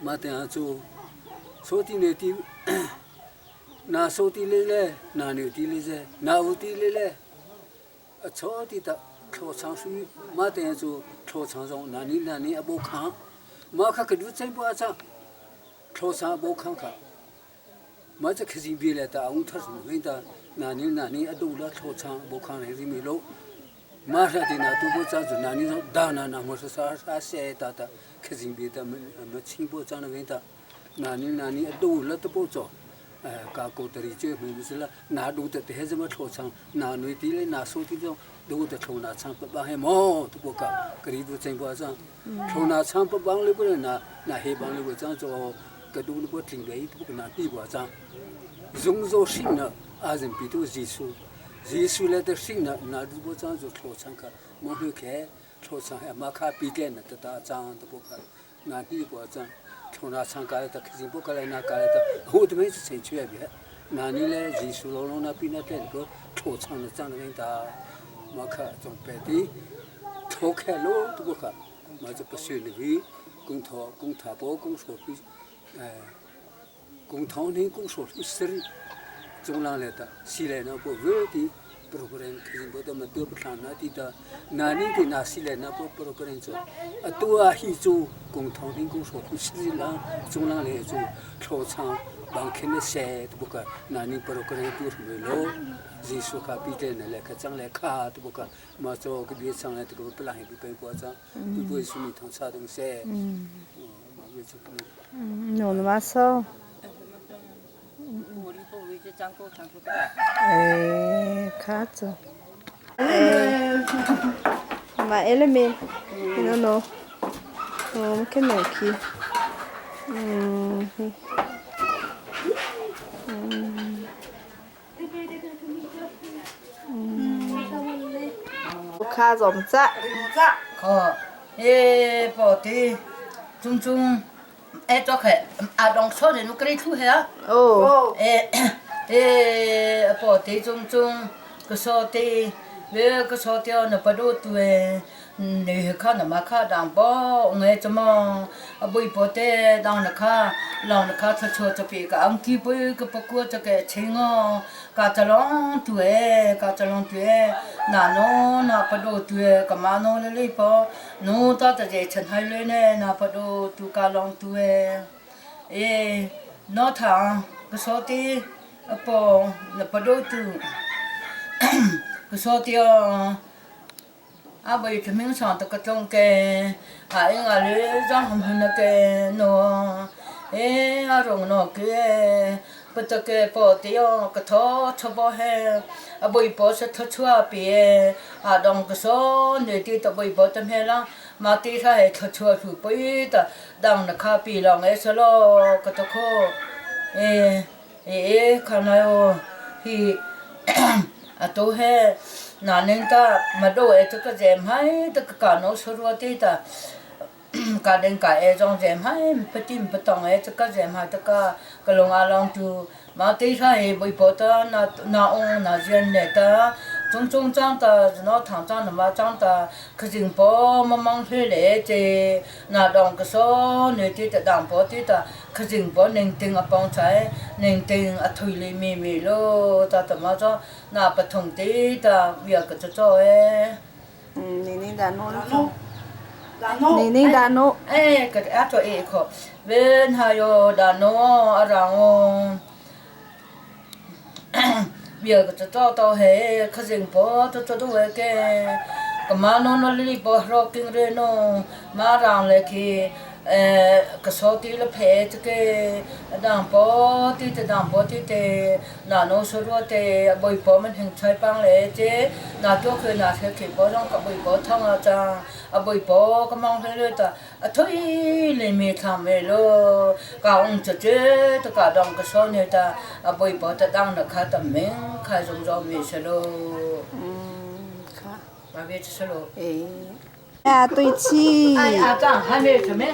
嘛这样做，说的那的，那说的嘞嘞，那牛的嘞噻，那乌的嘞嘞，啊，草的的。抽长水，马等于就抽长上，哪里哪里也不看，马看个路真不阿长，抽长不看看，马这开心别来的，我他是问的，哪里哪里也都了抽长不看还是没路，马上的那都不长就哪里说大那那么是啥啥些大的，开心别的没没清不长的问的，哪里哪里也都了都不走。 ကာကိုတရီကျွေးမှုစလာနာဒူတဲ့တဲ့စမထောချောင်းနာနွေတီလေနာဆိုတီတော့ဒူတဲ့ထုံနာချမ်းပပဟဲမောတပုကဂရီဘူချိန်ပွားစံထုံနာချမ်းပပန်းလေးကနာနာဟေပန်းလေးကိုချမ်းစောကဒူနပတင်လေးတပုကနာတိပွားစံဇုံဇောရှိနာအာဇင်ပီတူဂျီဆူဂျီဆူလည်းတဲ့ရှိနာနာဒူဘောချမ်းစောထောချမ်းကမောဟခဲထောချမ်းဟဲမခပီတဲ့နတတာချမ်းတပုကနာတိပွားစံ 从那唱歌的，开心不过来那歌的，我都没是成全别。那你嘞，技术老龙那边那这个头唱的长得很大，马克总白的，头开路都不看，嘛就不算那个，公头公他包公说的，哎，公堂的公说的是，中浪来的，西来那不为的， Program khi bo to ma tu thla na ti ta na ni ti na si le na po program chu atu a hi chu kung thong ding kung so khu si la chung lang le chu thlo chang bang khen ne se tu bu ka na ni program tu me lo Jesu ka pi te na le kha chang le kha tu bu ka ma cho ka bi chang le tu ko pla hi bu pe ko cha tu bu su mi thong cha ding se ma bi chu No ma so. Eh, cazzo. Eh, ma eleme no no. Oh, che no chi. 卡总子。可，诶，宝的，中中，哎，做开，阿东说的侬给你出去啊？哦。诶，诶，宝的中中，个说的，别个说的那不都对。你看那么看当包，我怎么啊不不得当那看，让那看出出这边个安基不个不过这个钱哦，嘎子啷对，嘎子啷对，那侬那不都对，干嘛侬那里包，侬到这些陈海里呢，那不都都嘎啷对，诶，那他个说的，啊不，那不都对，个说的哦。阿伯出名上这个中间，阿英阿吕张红红那个喏，哎阿荣那个，不得个包的哟，个头出包嘿，阿伯一包是突出阿边，阿东个说内地的伯一包怎么啦？马地他还突出出背的，当那卡比啷个是咯，个都可，哎哎看来哦，嘿，阿都嘿。那恁ta mà đồ ấy cái dèm hay tức cả nó số ruột thì ta cả đến cả ấy trong dèm hay phải tìm phải tòng ấy cái dèm hay tất cả cái lòng à lòng tu mà tí thay bị bỏ ta na na ông na dân này ta中中长的，那厂长那么长的，可真不忙忙出来这，那当个说你的的当不的的，可真不能顶啊帮菜，能顶啊推里咪咪咯，咋怎么着？那不同的的，要个做做哎。嗯，你你打诺你你打诺。哎，个阿做一个，问还有打诺阿让哦。việc cho cho tao hệ khá dình bỏ cho cho tôi cái cái mà nó nó li bỏ rồi kinh rồi nó mà rằng lại khi cái số tiền là phải cho cái đảng bỏ thì cái đảng bỏ thì thì là nó số rồi thì bồi bỏ mình hình chơi băng lại chứ là cho khi là sẽ khi bỏ trong cái bồi bỏ thằng à cha à bồi bỏ cái mong thế rồi ta à thôi lấy mì thằng về lo cả ông cho chứ tất cả đồng cái số này ta à bồi bỏ ta đang là khá tầm mình khá rong rong mì sẽ lo 卡mà biết sẽ lo 啊，对起。哎啊，这还没什么。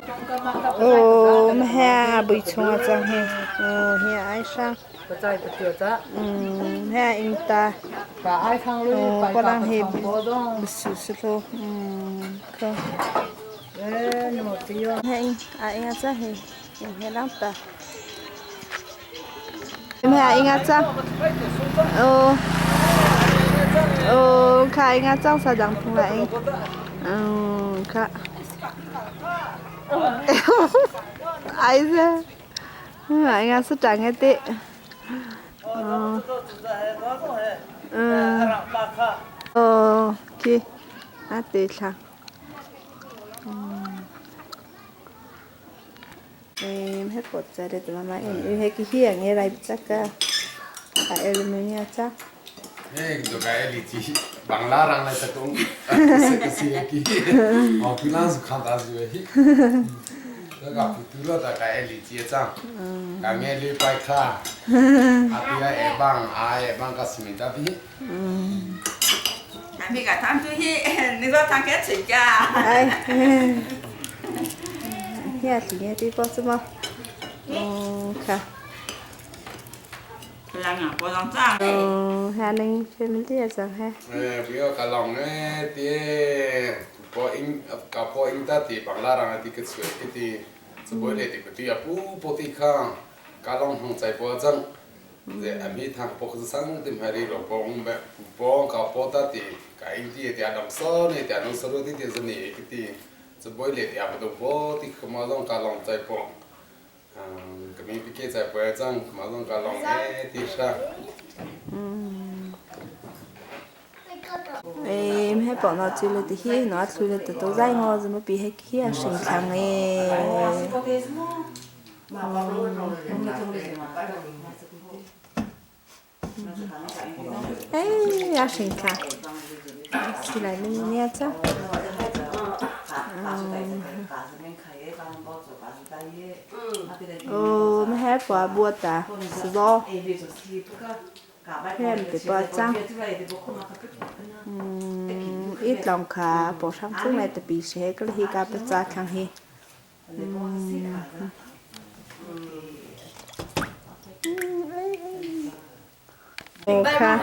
哦，我还不从啊，这嘿，哦，还爱上。不在不掉的。嗯，还应该。把爱康路哦，白不然发嘿，活动。是是咯，嗯，可。哎，你莫对哟。还应啊应该这嘿，还啷的。还应该这。哦。哦，看应该长啥样子来？嗯，看。哎呀，嗯，应该是长个的。嗯。嗯。哦，去，啊对了。嗯。诶，hết cột ra để tụi mama em hết cái hiền nghe lại chắc cả cả aluminium chắc Eh, do kaya lichi Bangla rang lai takong si ki. Oh, pilan su khan ta su hi. Da ka putu da kaya lichi chang. Ka nge li pai kha. A pi a e bang a e bang ka simi ta pi. 你个汤出去，你说汤给谁家？ Ai. Nhà thì nghe đi bao nhiêu mà. Ừ, khá. 两个包装账。 Ừ, hà ninh family rằng ha. Eh, pio ka long eh ti po ing ka po ing ta ti Bangla rang ti ke chu ki ti. Chu bo le ti ku ti a pu po ti kha. Ka long hong chai po chang. A mi thang pok sang ti mari ro pong be pong ka po ta ti ka ing ti ti adam so ne ti anong so ti ti zani ki ti chu boi le ti a do po ti khma zong ka long chai pong ka mi pi ke chai po chang khma zong ka long e ti sha. Em he bỏ nó chỉ là thì hi nó thui là từ tôi dai ngô rồi mới bị hết kia sinh thằng ấy. Ê, à sinh thằng chỉ lại mình nghe chứ. Ồ, mới hết quả bùa ta, do hem te pa chang ít lòng khá bỏ sang xuống này tập bị sẽ cái hi cả pa cha thằng hi. Ô kha.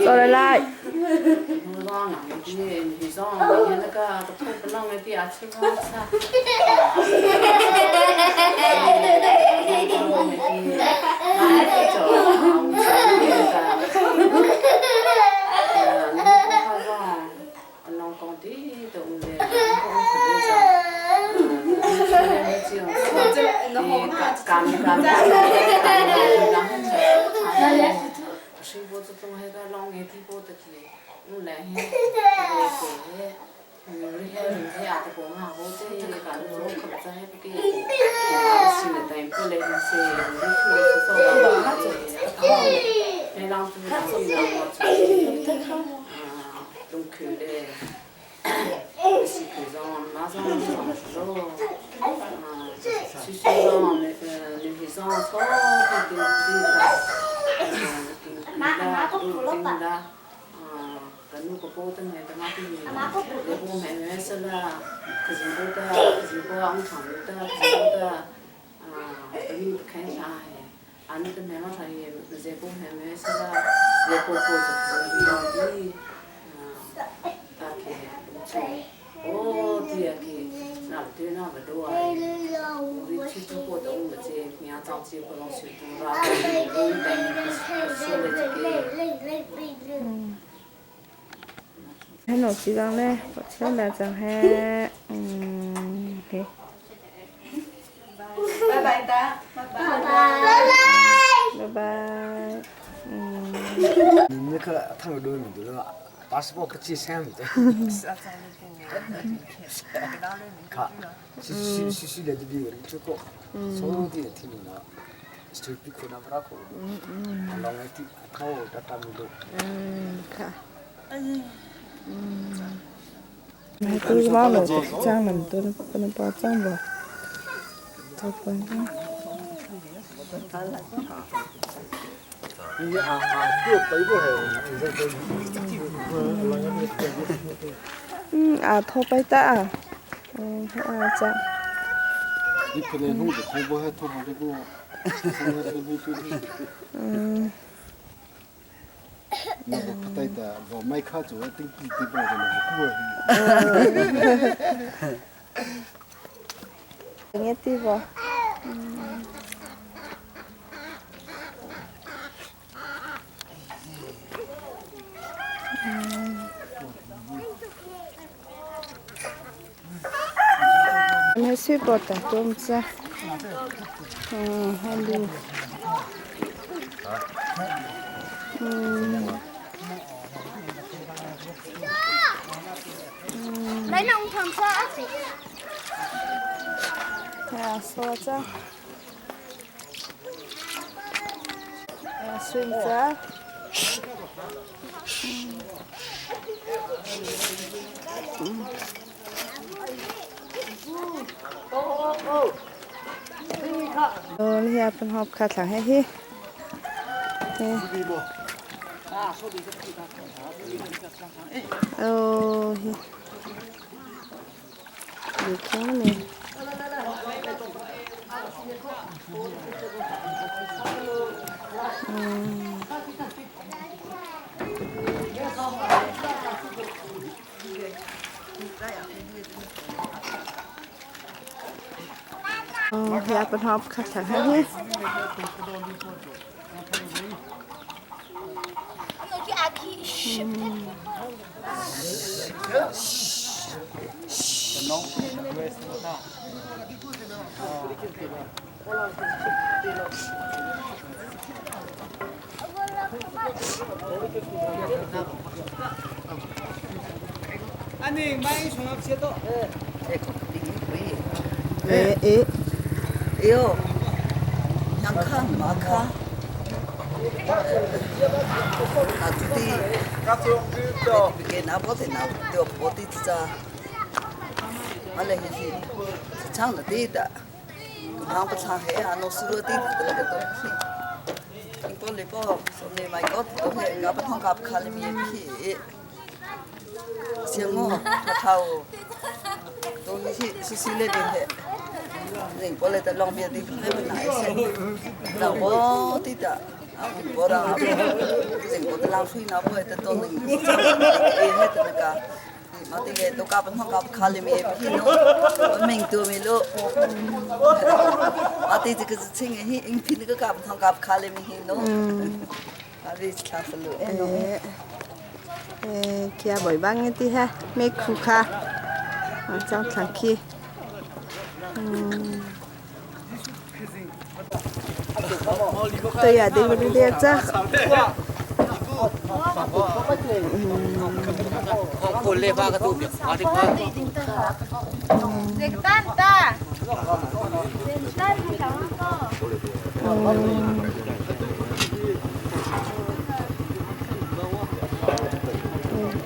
Rồi lại. Hết nổ chỉ rằng đây, bỏ chiếc là rằng hết. Ok. Bye bye ta. Bye bye. Bye bye. 你可他们都弄的了，八十八个几三米的。卡，是是是是来这边这个，所有的听了，就比可能不大可，老来的他我的他们都。 ค่ะtôi bao rồi trang làm tôi tôi bao trang rồi tôi quên 你啊啊，这背不还？ à thôi bay ta à à chà 你可能弄的红包还头上这个，那个不对的，我买卡做，等地地包的那个过。Nghe ti bo. Hei sui bo ta tum cha. Hello. Lấy nông thằng sao? À, so cha. À, xuyên cha. Ờ, hi pan hop kha thlang he hi. Ờ, hi. Được không nè. Ờ, hi pan hop kha thlang he hi. Ê, ê. 哎呦，想看嘛看，那就得，给那不得那掉不得这，完了就是唱了对的，忙不唱黑啊，弄输了对的那个东西。你不来不，说你买个东西，我不通搞不看你面皮，像我他头，东西是是那边的。人过来的两边的还不来些，那我的的，啊，我让人过的浪水那不的都能，哎，还的那个，嘛这个都搞不通搞不卡里面皮喏，我命都没落，啊对这个是亲的，因皮那个搞不通搞不卡里面喏，啊这是卡死了，哎喏。 Ê, kia bởi băng cái tí ha, mê khu kha. Ở trong thằng kia. Tôi à đi đi đi chắc.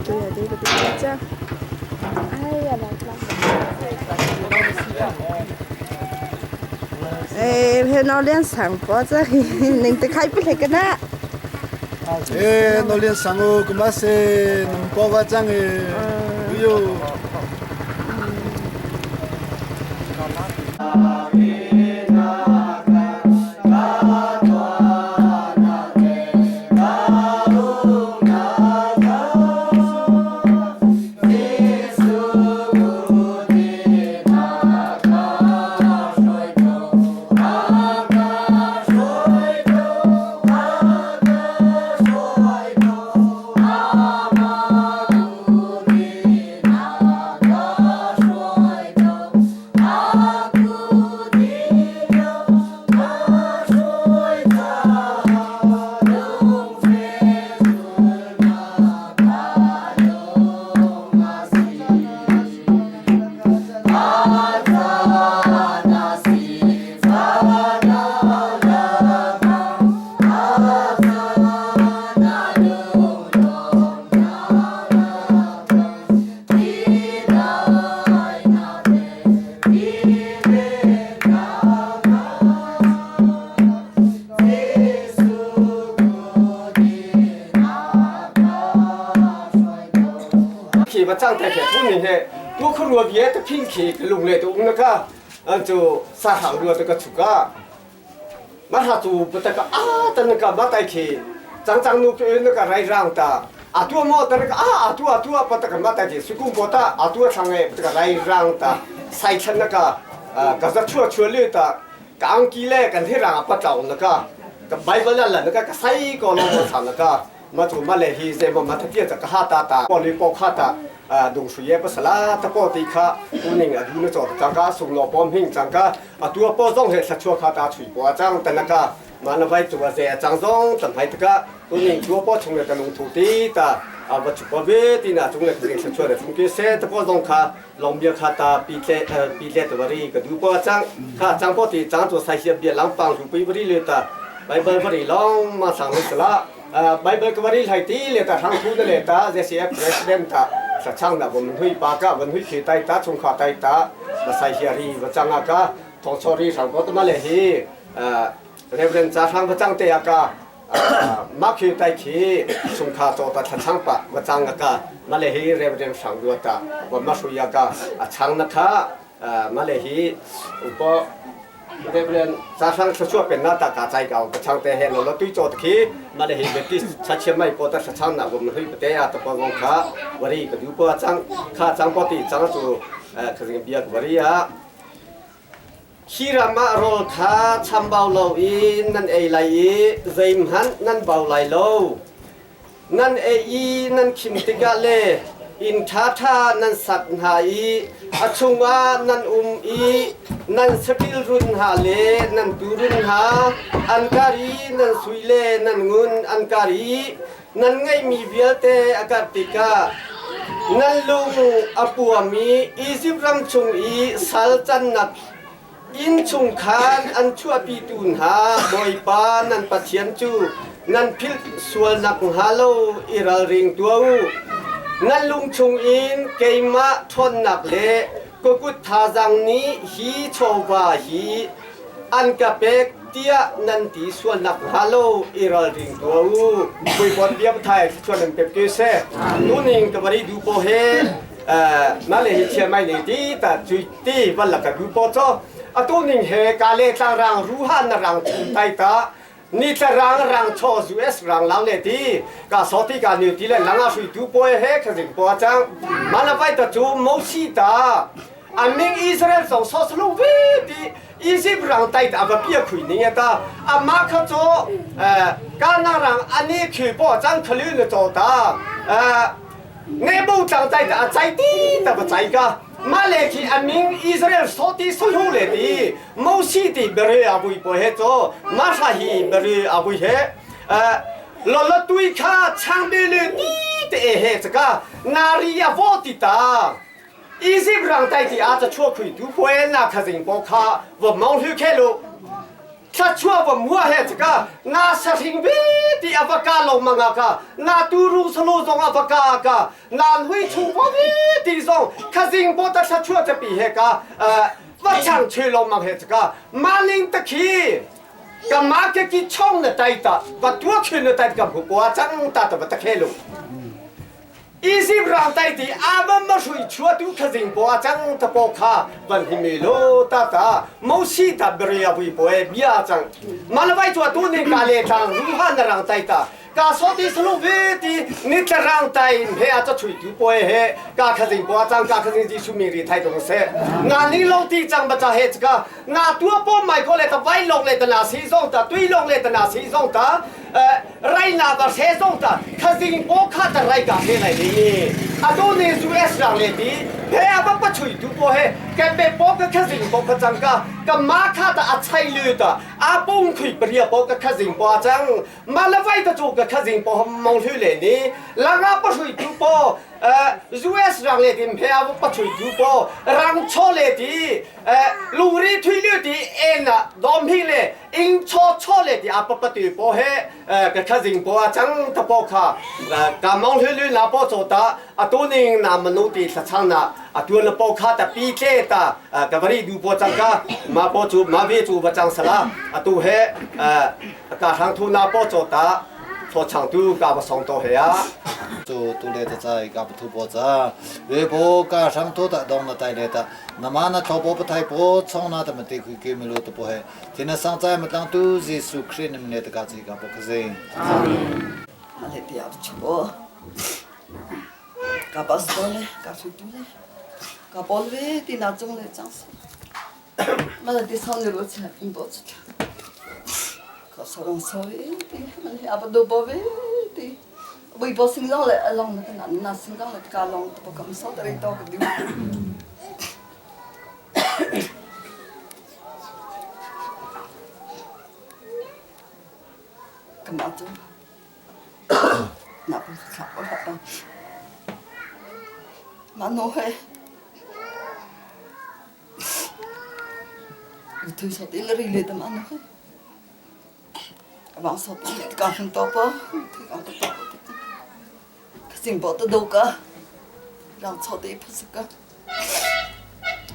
Tôi à đi đi chắc. Ai à là 哎，那老脸上包子，恁得开不那个呢？哎，老脸上哦，干嘛是能包个张哎？哎呦！ ขี่มาจ้างแต่แขกผู้นี้เนี่ยตัวขรัวเบียตะพิงขี่กลุงเลยตัวอุ้งนะก็อันจูสาหางรัวตะกะฉุกะมาหาจูปตะกะอาตะนกะมาไตขี่จังจังนูเปนกะไรร่างตาอาตัวมอตะกะอาอาตัวตัวปตะกะมาไตขี่สุกุมปตะอาตัวทางเอปตะกะไรร่างตาใส่ชันนะกะ Ka za chua chua le ta ka angki le kan hi rang pa tlau na ka ka Bible la la na ka ka sai ko lo mo sa na ka ma chu ma le hi ze mo ma thatia cha ka ha ta ta po le po kha ta dung su ye pa sala ta po ti kha u ning a du na cho chang ka sung lo pom hing chang ka a tua po zong he thla chua kha ta chui po chang ta na ka ma na vai chu ze chang zong tam hai ta ka tu ning tua po chung le ka lung thu ti ta a va chu po be ti na chung le ka thla chua le phung ke se ta po zong kha long bia kha ta pi tle pi tle ta bari ka du po chang kha chang po ti chang chu sai sia bia lang pang lu pi bari le ta Bible bari long ma sang le sala Bible ka bari lai ti le ta thang thu le ta JCF president ta sa chang na bom hui pa ka ban hui khi tai ta chung kha tai ta ba sai hia ri ba chang ka thong chori sang ko ta ma le hi Reverend cha thang ba chang te ka มาคือไตขีสุงคาโตตะชังปะวะจังกะมาเลฮีเรเวเดนสังดัวตะวะมาสุยากะอชังนะคะมาเลฮีอุปเรเวเดนซาสังชัวเป็นหน้าตากาใจเก่ากะชังเตเฮโลลตุยโจตขีมาเลฮีเบติชัดเชียไม่ปอตะชังนะวะมหุยปเตยาตะปองคาวรีกะดูปะจังคาจังปติจังจูเอ่อคือเบียกวรียะ Hi ram ah rawl kha chambau loin nan ei lai i zeihmanh nan bau lai lo. Nan ei i nan khim tikah le inn ṭhaṭha nan sak hna i a chungah nan um i nan saṭil run hna le nan tuurun hna an kar i nan sui le nan ngun an kar i nan ngeihmi vialte a karh tikah nan lung a puam i Izipt ram chung i sal cannak inn chung khan an chuahpitu hna Bawipa nan Pathian cu nan philh sual nakhnga lo i ralring tuah u. Nan lung chungin keimah ṭhawnnak le ka kut thazaang nih hi chawva hi an ka pek tiah nan ti sual nakhnga lo i ralring tuah u. Puipon bia thai chuan nan pek ke se. Tuning ka bari du po he na le hi chia mai nei ti ta chui ti van la ka du po cho. Atu ning he ka le tlang rang ruha na rang chung tai ta ni tla rang rang cho US rang lang le ti ka so ti ka ni ti le langa sui tu po he khazing po chang mana vai ta chu mo si ta aming Israel song so slu vi ti Egypt rang tai ta va pia khui ning ta ama kha cho kana rang ani khi po chang khali le cho ta ne bu chang tai ta chai ti ta ba chai ka ma le khi aming Israel so ti so hu le ti mo si ti bere abui po he cho ma sha hi bere abui he lo lo tui kha chang be le ti te he chaka nari ya vo ti ta Egypt rang tai ti a cha chua khui tu pwe na kha jing po kha va mong hlu khe lu thla chua va mua he chaka na sa hring bi ti ava ka lo manga ka na tu ru salo zong ava ka ka nan hui chu po bi ti zong kha jing po ta thla chua cha pi he ka va chang chue lo mang he chaka ma ling ta khi ka ma ke ki chong na tai ta va tua khun na tai ka bu kwa chang ta ta va ta khe lu Egypt ram tai ti amam ma hrui chua tu khazing po chang ta po kha van hi me lo ta ta mosi ta bria bui po e bia chang malawai chua tu ni ka le tang ru ha na rang tai ta ka so ti slu ve ti ni ta rang tai he a cha chui tu po e he ka khazing po chang ka khazing ji su mi ri thai tong se na ni lo ti chang ba cha he ka na tua po mai ko le ta vai long le ta na si zong ta tui long le ta na si zong ta ไรนาบาเซซงตาคาซิงโปคาตะไรกาเฮไลนี่อะตัวนี้ US รังเลตีเฮอะปะปะชุยดูโปเฮแกเปโปกะคาซิงโปกะจังกะกะมาคาตะอะชัยลือตะอาปุงคุยเปรียโปกะคาซิงโปจังมาละไวตะจูกะคาซิงโปมองลือเลนี่ลังอะปะชุยดูโป US รังเลตีเฮอะปะชุยดูโปรังโชเลตีลูรีทุยลือตีเอ็นอะดอมพิเลอิงโชโชเลตีอาปะปะตุยโปเฮกะคาซิงโปจังตะโปคากะมองลือลือนาโปโจตาอตัวนึงนามนุตีสัชังนาอตัวละโปคาตะปีเจตากะบริดูโปจังกะมาโปจูมาเวจูบจังสลาอตัวเฮกะทางทุนาโปโจตาโชชังตูกะบะสองโตเฮีย 就都来的在个不突破子，微博个上头的当那带来的，那么那淘宝不太波，从那他们得去给米罗的不嘿，天那上在么当都是苏克林们来的个这个不可是。 มาเลยเดียวชัวกาบอสโตเลยกาสุดูเลยกาบอลเวที่นาจงเลยจังสิ Ma ti son ni ro cha in bo cha. Ka so rong so e ti ma le apa do bo ve ti. Bui bo sing long le along na na na sing long le ka long to kam so ta ri to ka di. Ka ma chu. Na pa sa pa pa. Ma no he. Thui sa ti le ri le ta ma no he. Abang sa pa ka hang to pa. Thui ka to pa. Ka sing bo ta do ka. Rang cho ti pha ka.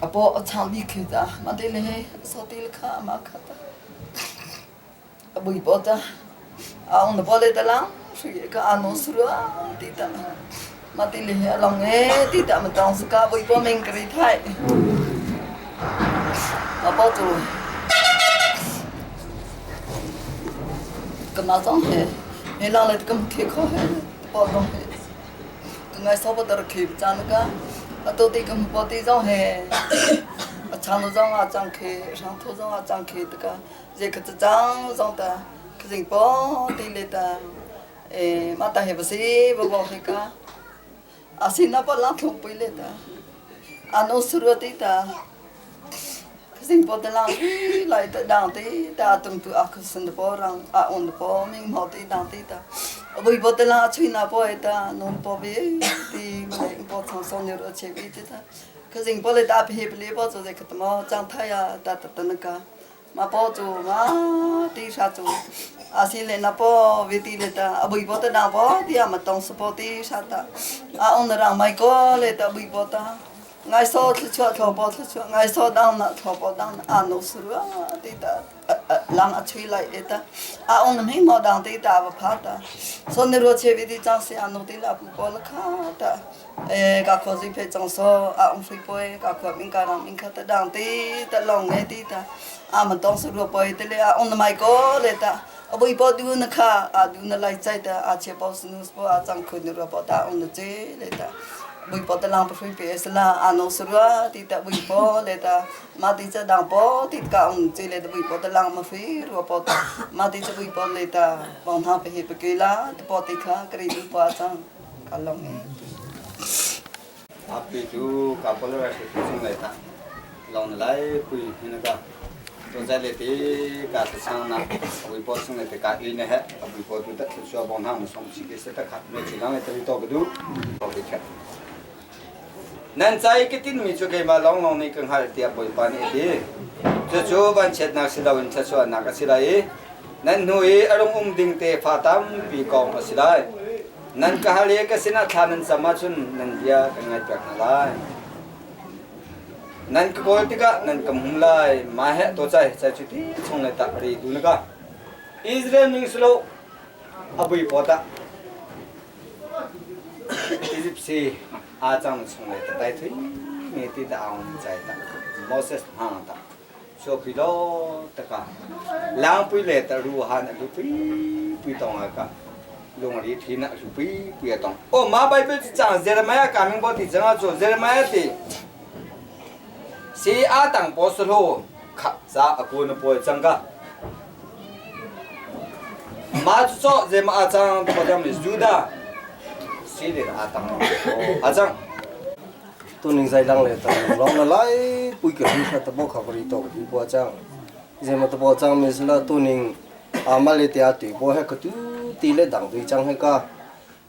Apo a chang bi khe ta ma te le he so ti le kha ma kha ta. Abui bo ta. Aung na bo le ta lang. Sui ka ano sura ti ta. Ma ti le he along e ti ta ma tong su ka bui bo ming kri thai. Ma bo tu. Ka ma zong he. He lang le kam khe kho he. Bo dong he. Ka ngai so bo tar khe chan ka. A to ti kam bo ti zong he. A chang zong a chang khe, rang tho zong a chang khe ta ka. Je ka chang zong ta. Ka jing po ti le ta. E ma ta he ba si bo bo he ka. A sin na pa lang thong pui le ta. Ano suru ti ta. Ka jing po ta lang lai ta dang ti ta tung tu a ka sin po rang a on po ming mo ti dang ti ta. Bui po ta lang chui na po e ta non po bi ti ma le po chang song ni ro che bi ti ta. Ka jing po le ta phi pli po chu je ka ta mo chang tha ya ta ta ta na ka. Ma po chu ma ti sha chu a si le na po vi ti le ta a bui po ta na po ti a ma tong su po ti sha ta a on rang mai ko le ta bui po ta ngai so thlu chua thlo po thlu chua ngai so dang na thlo po dang a no su ru ti ta lang a chui lai e ta a on ming mo dang ti ta ba pha ta so ne ro che vi ti chang si a no ti la pu po la kha ta e ka kho si phe chang so a on phi po e ka kho ming ka rang ming kha ta dang ti ta long e ti ta a ma tong su ro po e te le a on mai ko le ta a bui po du na kha a du na lai chai ta a che po su nu po a chang khu nu ro po ta on na che le ta bui po ta lang pa phui pe sla a no su ro ti ta bui po le ta ma ti cha dang po ti ka on che le ta bui po ta lang ma phi ro po ta ma ti cha bui po le ta bong thang pe he pe ke la ta po ti kha kri du po chang ka long e Api chu ka polo ra shi chung lai ta long lai pui hin ka to zai le te ka ta sang na pui po chung le te ka i ne he pui po tu ta chu bong thang song chi ke se ta kha me chi lang le te to ku du to ke kha nan chai ke tin mi chu ke ma long long ni kang hal tia pui pa ni ti chu chu ban chet nak si lo in cha chu na ka si lai nan nu i arung um ding te fa tam pi kong a si lai nan ka hal i ka sinah thla nan cam ahcun nan bia kan ngaihpiak hna lai. Nan ka kawl tikah nan ka hmu lai. Ma he to chai chai chu ti chung le tak ri du na ka. Israel ning silo abui pota Egypt si a chang chung le ta tai thui me ti ta aung chai ta Moses hang ta so phi lo ta ka lang pui le ta ru han lu pui pui tong a ka lung ri thi na lu pui pui tong o ma Bible chang Jeremiah ka ming bo ti chang cho Jeremiah ti si a tang po su lo kha za a ku na poi chang ka ma chu cho Jeremiah a chang po jam ni Judah si le a tang a chang Tuning zai lang le ta long na lai pui ke hu kha ta bo kha ri to hu bo chang je ma ta bo chang mi sla tuning a ma le te a tu bo he ka tu ti le dang tu chang he ka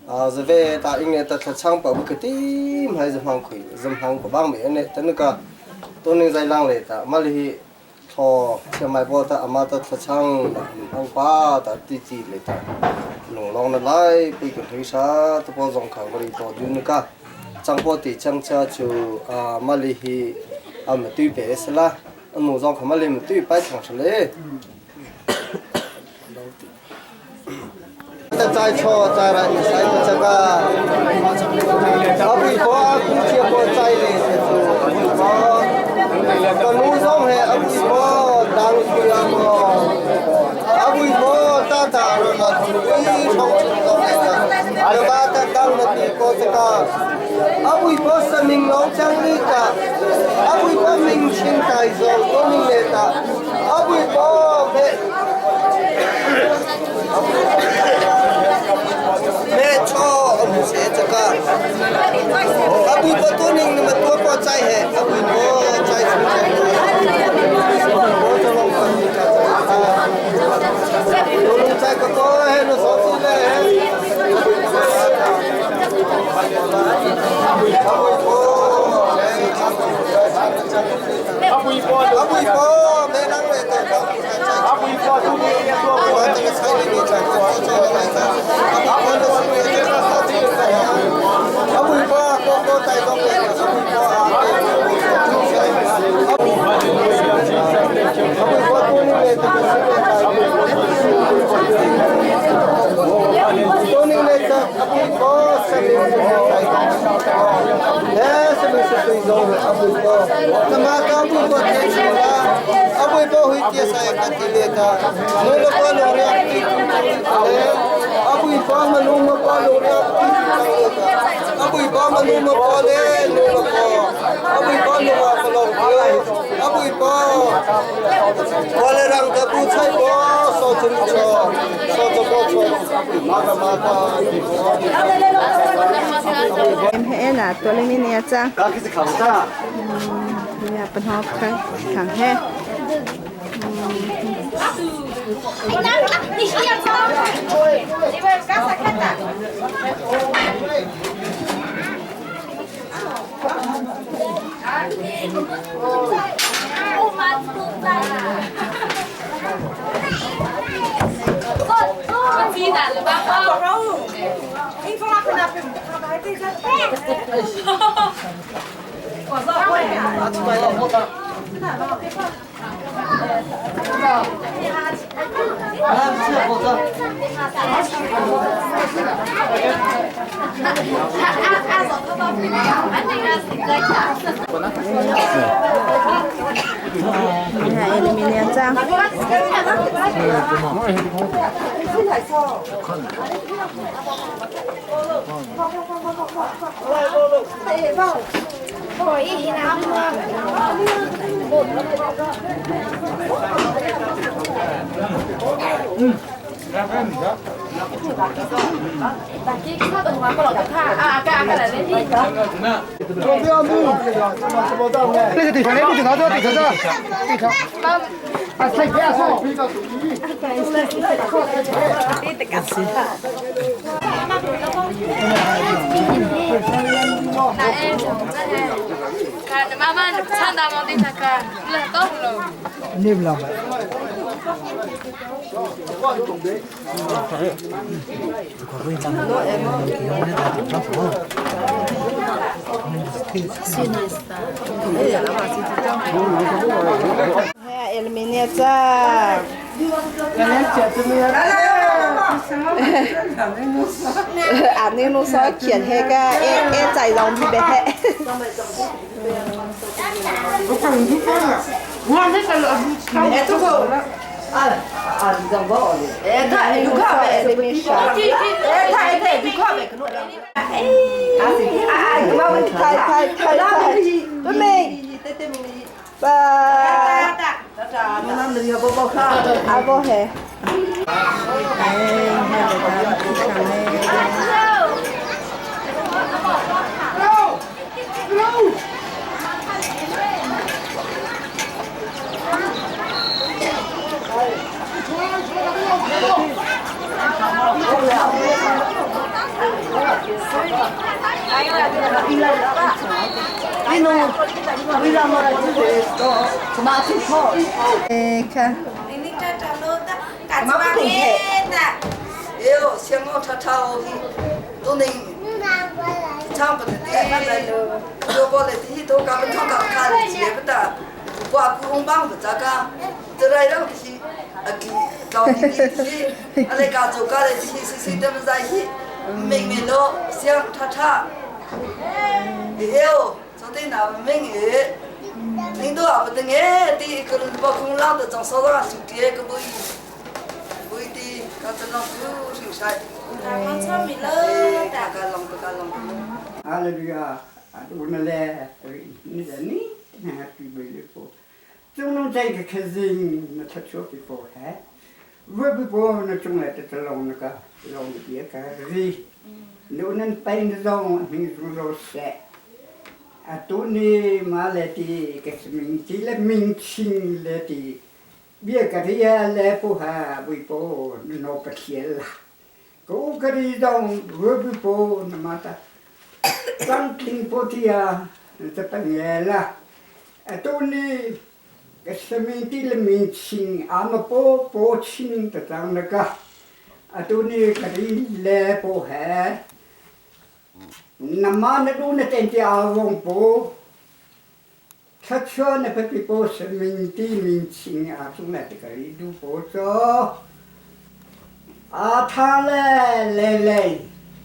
a ze ve ta ing ne ta thla chang pa bu ke ti mai zam hang khui zam hang ko bang me ne ta nu ka tuning zai lang le ta ma le hi tho che mai bo ta ama ta thla chang hang pa ta ti ti le ta lung long na lai pui ke thui sa ta po zong khang ri to du nu ka chang po ti chang cha chu a ma le hi a ma tui pe sla nu zong kha ma le ma tui pai chang le ta chai cho chai ra ni sai ta chaka a pui po a ku chia po chai le se chu pui po ka nu zong he a pui po dang pui a mo a pui po ta ta ro na thu pui chong chu zong le ta ba ta lang na ti ko saka. Abui po sa ming long chang li ta. Abui po ming chin tai zong to ning le ta. Abui po me me cho om se chaka. Abui po tu ning ma tu po chai he. Abui po chai su chai. Po chalong pa ni cha cha. Lung chai ka ko he no so si le he. Abui po Abui po Abui po me nang le ta Abui po tu ni ya tu po ta ka sai ni cha ko cha le ta Abui po no si le ta sa ti ta Abui po ko ko tai dong le Abui po a Abui po tu ni le ta Tu ni le ta Abui po sa mi Le sa mi sa tui zo Abui po na ma ka Abui po te chi la Abui po hui tia sa ka ti le ta No lo po lo ria ti tu le Abui po ma lu ma po lo ria ti tu le ta Abui po ma lu ma po le no lo po Abui po lo ma po lo Abui po po le rang ka bu chai po so chun cho so cho po cho ma ka ma ka Em he na to le mi ne cha. 刚开始扛上。 Ya pan hok khai khang he. 你是要走？你们刚才看的。 Ya ele mi ne cha. 那个地方，那个地方，那个地方，地方。啊，菜不要说。你不老呗？ He ele mi ne cha. อันนี้นูซอเขียนให้ก็เอเอใจลองพี่เบะ 哎，这个，啊啊，你怎么的？哎，他有看呗，哎，他哎他有看呗，可能。哎，太太太太，对没？爸。阿波嘿。哎，哎，看。哎呦，香港炒炒的，都能唱不得的，如果来的都搞不通搞看接不得，挂古红帮不咋个，这来了是啊给搞的的，啊来搞做搞的是是是他们在一，明明咯香炒炒，哎呦，昨天那明月。你都阿不得哎，第可能把空浪的装烧了，手机个不。不一定，刚才那不是啥。Hallelujah. Unale ni ni happy beautiful. 中东这个开心，那他说的不还，我不过那中来的这弄那个弄别个人，侬能背那种民族肉食，啊，都你马来的个是民族了民情来的，别个的也来不还微博弄不天了，个个的种我不过那么的，当听不的啊，这本来了，啊，都你。个生命的了明清，俺们波波清的当那个，啊，都你个的来不还，那么那都那点点阿王波，他说那不比波生命的明清啊，总来这个一路波着，啊，他来来来，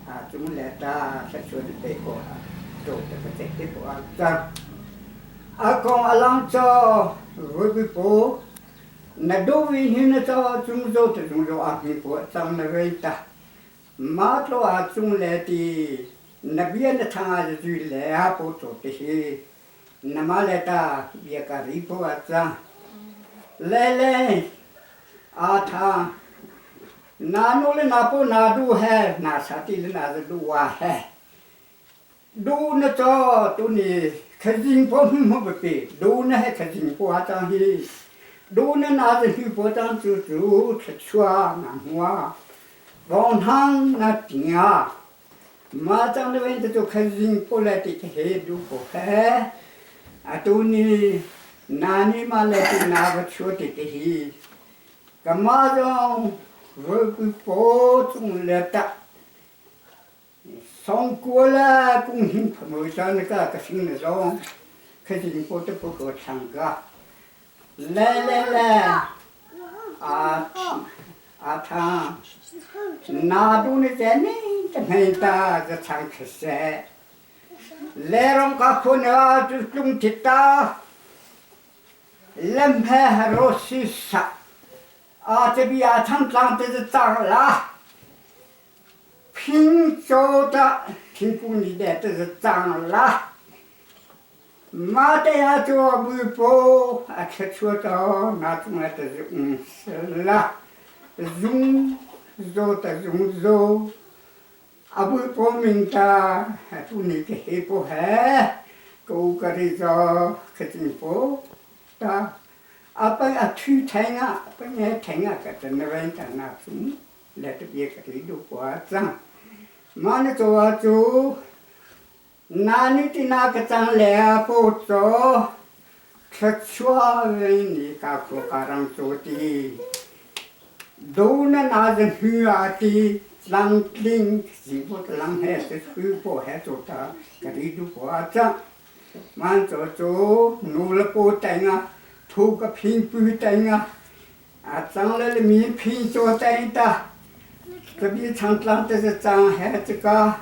啊，总来的，他说的这个，做这个这个啊，这。阿公阿郎做。我不过，那都为那做中做的中做阿平婆长那个的，马做阿中来的，那边的他就来阿婆做的些，那么来的也个里婆阿长，来来，阿他，那努了那不那都还那啥的那是都啊还，都那做都你。可真不么不对，路呢还可真不阿张嘿，路呢那是去不张就就吃吃啊那么，王汤那顶啊，马张的问题就可真不来的黑路不黑，啊都你哪里嘛来的哪个缺的的嘿，干嘛种我不保重了的。上过了，公平朋友在那个个新的上，可是我都不够唱歌。来来来，阿阿他，那都是在那这没打这唱可塞。来让个可呢就中铁打，人排还罗西沙，啊这边阿唱唱的是脏了。平洲的听过你的这是脏了，马的呀做微波啊，吃出到那种来的是是了，用做的用做，啊微波明的做你的黑不黑，狗个的做可真不的，啊本啊去听啊，本来听啊，个真的问的那种。来这边个里都过脏，嘛你做啊做，那你的那个脏来不做，吃吃你家可家人做的，都那那是女儿的，人领是不人还是去不还做的，个里都过脏，嘛做做，努了不等啊，土个平不等啊，啊脏了的面平做等的。这边唱唱的是张孩子个，啊，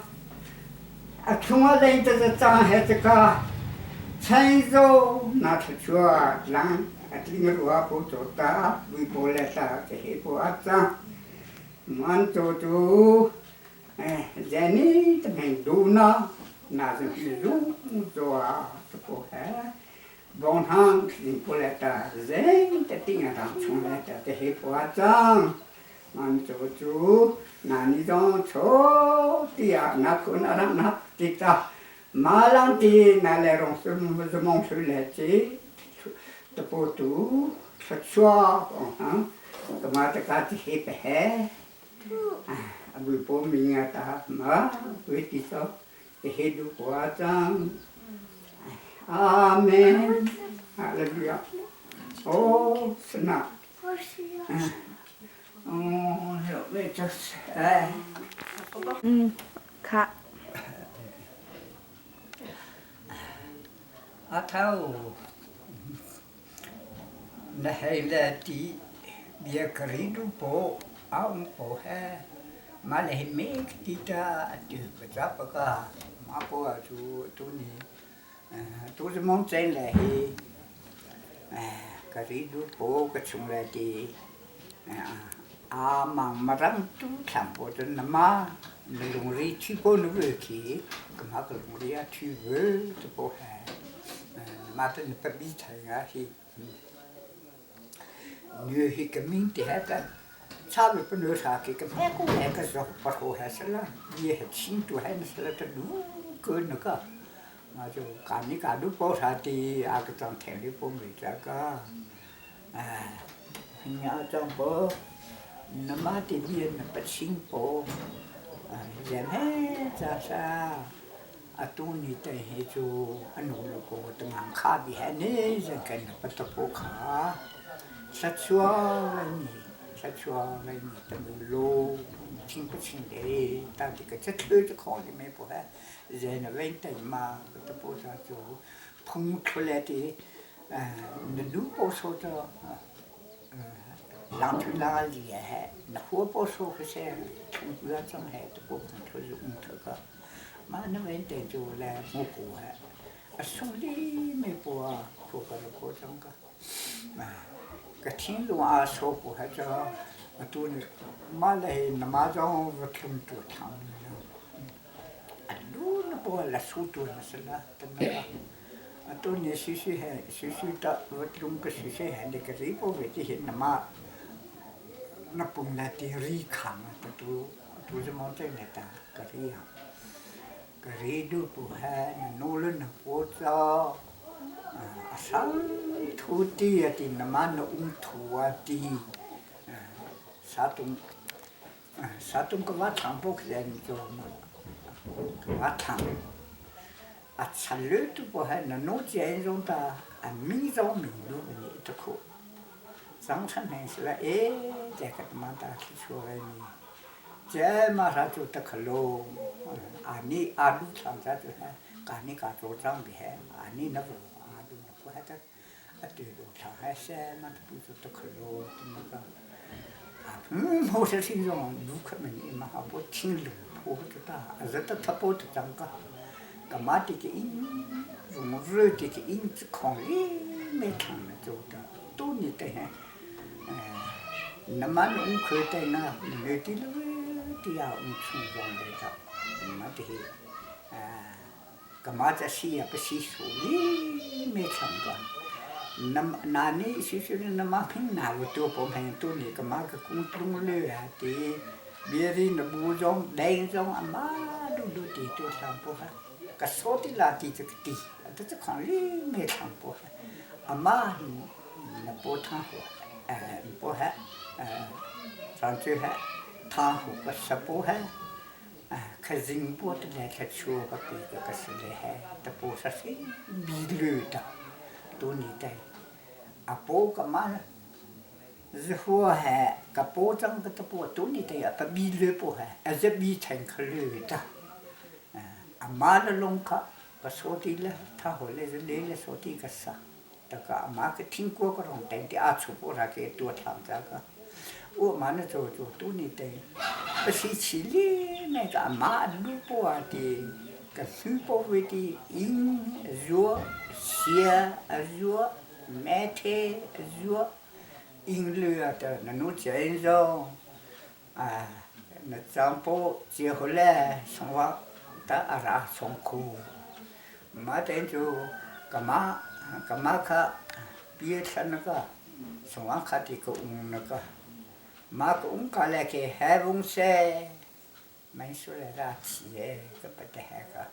听我认的是张孩子个，陈州那出去啊，人啊，这个路啊不做大，微博来打这黑不阿张，满做做，哎，人呢这边路呢，那是路做啊，这不还，王堂人过来打，人的顶上冲来的这黑不阿张。มันจูจูนานิจงโชติยานาคุณอารังนับติตามาลังตีนาเลรงสมสมองสุเลจีตะปูตูสักชัวของฮังกมาตะกาติเฮปเฮอบุปมิงาตามาวิติโสเฮดุปวาจังอาเมนฮาเลลูยาโอ้สนะ哦，那就是哎。嗯，卡。阿头，那还来的，别个人都不，阿唔不还，马来没个的，就不咋不个，马不啊就都你，嗯，都是忙真来的，哎，个人都不个从来的，啊。A mang marang tu thlang po cun na ma na lungri thi po na ve khi ka ma ka lungri a thi ve te po he ma te na pa bi thai nga hi nu hi ka ming te ha ta cha lu pa nu sa ki ka phe ko he ka zo pa ho he sa la ye he chin tu he na sa la ta lu ko na ka ma jo ka ni ka du po sa ti a ka chang theng li po mi cha ka ညာကြောင့်ပေါ်နမတိပြနပချင်းပေါ်ရမဲဇာစာအတူနီတဲ့ဟေချိုအနုလကိုတငန်ခါဘီဟနေဇကန်ပတပိုခါဆက်ချွာနီဆက်ချွာဝနီတမလိုချင်းပချင်းတဲ့တာတိကချက်ထွေးတခေါ်လိမေပေါ်ဟဲဇေနဝိန်တိုင်မာပတပိုစာချိုဖုန်ထွလက်တီ နနူပိုဆိုတော့ 浪出那厉害，那火包说不是，从不要长海都不碰出用这个，嘛那边等就来我过海，啊送礼没过啊，过个了过张个，啊，个听众啊说过还叫，啊都呢，嘛来那嘛张我听着唱，啊都那不来说多那是了，等那个。 တူနေရှိရှိဟဲရှိရှိတဝတ်လုံကရှိရှိဟဲလေကရိပိုဝေတိဟနမနပုံလာတိရိခါမတူတူစမောတဲ့နေတာကရိယာကရိဒုပဟဲနိုလနပိုချာအသံထူတီယတိနမနဥထူဝတိစာတုံစာတုံကဝါထံပုခရန်ကျော်ကဝါထံ 啊，吃了都不还那农家种的啊，民族民族的一口，长成那是了，哎，这个他妈的去出来呢，这马上就得可喽，啊你阿鲁长家就还，干你干做长的还，啊你那个阿鲁那不还得，啊对路上还是嘛不就得可喽，怎么个？啊，嗯，我是听说路可门嘛，我听路坡就大，热得他不得长个。 ကမတိကင်းရုံရတိကင်းခေါင်လေးမေထန်ကြောတာတူနေတဲ့ဟဲနမနုခေတဲ့နာလေတီလူတရားဥချုံကြောင်းတဲ့တာမတိအာကမတစီယပစီဆူလေးမေထန်ကနမနာနီရှိရှိနမဖိနာဝတူပုံဟန်တူနေကမကကုတုံလေဟာတီဘီရီနဘူဇုံဒိုင်ဇုံအမဒူဒူတီတူဆံပေါ်ဟာ 个说的那的这个地，这这看里没看过，阿妈那不汤火，哎不还，哎，上最还汤火个十不还，哎，可人不的来他吃个别个个是来还，这不是谁米绿的，多年代，阿婆个嘛。是火还个包装个都不多年代啊，不米绿不还，还是米成可绿的。 阿妈的龙卡，个说的了，他后来是来了说的个啥？这个阿妈个听过个龙等的阿出过他给多唱这个，我妈那做做多年的，不是起来那个阿妈路过的，个书包为的阴弱邪弱埋汰弱，阴略的那弄钱肉，啊，那张包接回来送我。 ta ara songku ma ten chu kama kama kha pie than ka songwa kha ti ko ung na ka ma ko ung ka le ke he bung se mai su le ra chi ye ka pa te he ka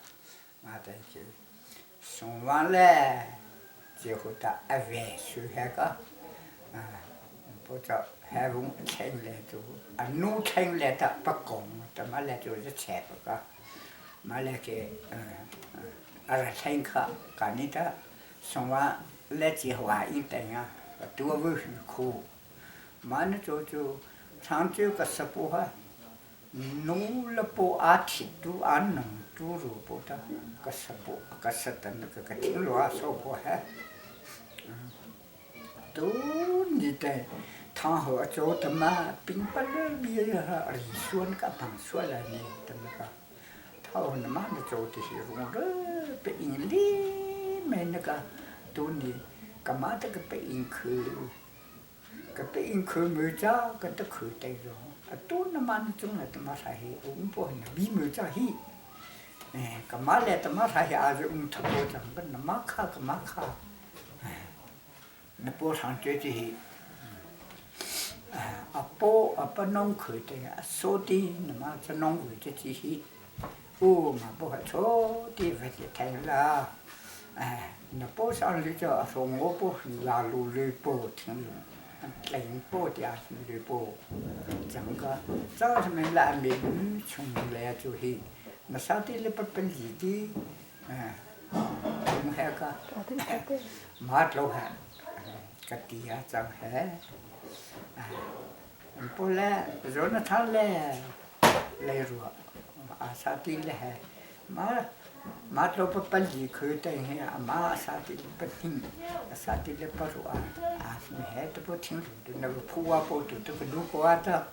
ma ten chu songwa le ji hu ta a ve su he ka a po cha he bung chen le chu a nu chen le ta pa kong ta ma le chu che pa ka 马来个阿拉听课，干你的，上完来计划一等啊，多为许苦，嘛那就就长久个十步哈，努了步阿提都阿能都如步的，个十步个十的那个个听罗说过哈，都你的。汤和做的嘛，并不是别人理说那个旁说了呢，怎么个？ 哦，那嘛那做的是用了白银里面那个多呢，干嘛这个白银去？个被人看满家，个都看得着。啊，多那么那种了，他妈啥嘿，我们不那比满家嘿。哎，干嘛来？他妈啥嘿？还是我们出国讲个那么卡个嘛卡，哎，那包上绝对嘿。哎，啊包啊不弄看的，啊说的那么只弄回这这些，哦嘛不还错的不是太了。哎，那包上里就说我不会拉路路不听。零波的啊，是波，整个早上面来没从来就黑，那啥的了不不理的，嗯，我还个马路还个地啊脏还，哎，不来，若那他来来弱，啊啥的了还，马。马路不不离开的，马啥的不听，啥的了不说啊，啊，还都不听的，那个破瓦破的这个路过的，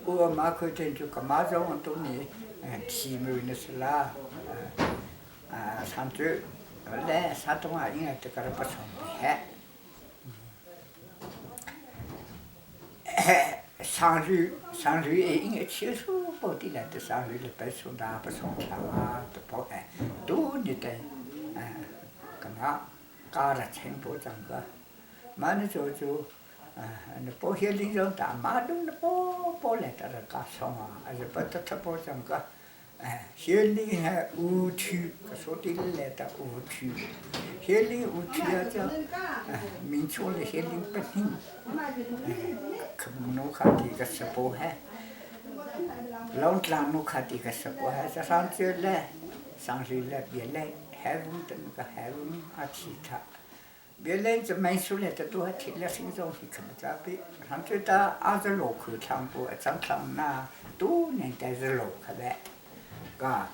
我马可真就干嘛着都你，提门那是啦，啊，上周来啥东啊，应该这个不错的，上路上路也应该七十保的来的上路了，白送大不送大都保哎，多你的，哎，干嘛搞了全部整个，嘛你就就，啊，那保险领上大马路那保保来的了搞送啊，还是不得他保整个，哎，县里还五区，说的来的五区，县里五区啊叫，哎，明确了县里不行，哎，可能看这个直播还。老长侬看这个直播还是上周来，上周来别来，还问的那个还问啊其他，别来这买出来的都还提了心中去可不咋比，上周到26块唱播，张唱那多年但是六块的，嘎，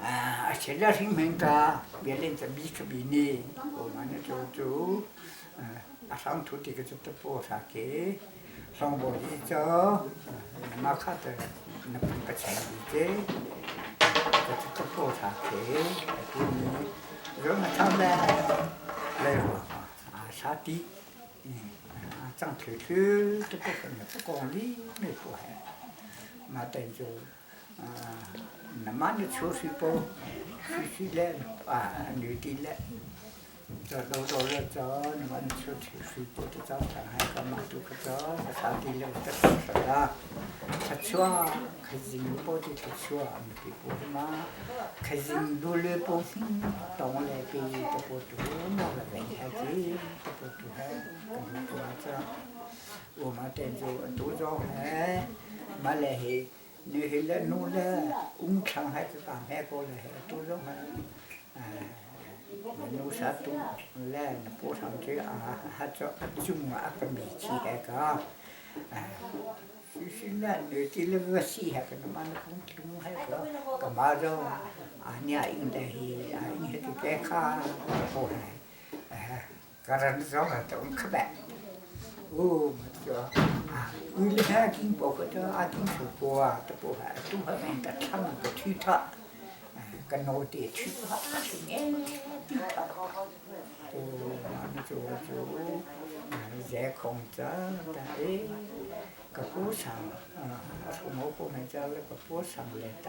啊，提了新门的，别来这米可比呢，我们那就就，啊上土地个就得播啥给。上播一周，那么看的那不个钱的，这这播啥给？不你，人们他们来说啊啥的，啊长腿腿这个分不讲理没不还，嘛等就啊那么的出水波，水水来啊女的来。这老早了早，你们出去水波的早餐还干嘛都可早，啥的了得吃了，吃吃啊，开始波的吃吃啊，没给过嘛，开始努力波到我来给得波多，那个人还给得波多还干嘛做啥？我们等着多早还没来黑，你黑了努了，五强还是打开过来还多早还，哎。努啥东来，那波上去啊，还做中啊个米奇那个，哎，就是那女的那个戏还个那么那公中还个，干嘛着啊？你还应该去啊，应该去给看，不还，哎，个人做个都可办。哦，叫啊，为了他经包括这阿经说过啊，都不还都还没得唱个曲他。个脑袋去哈去眼地他，哦，那就就在空着的哎，个波上啊，从我过来叫那个波上来的，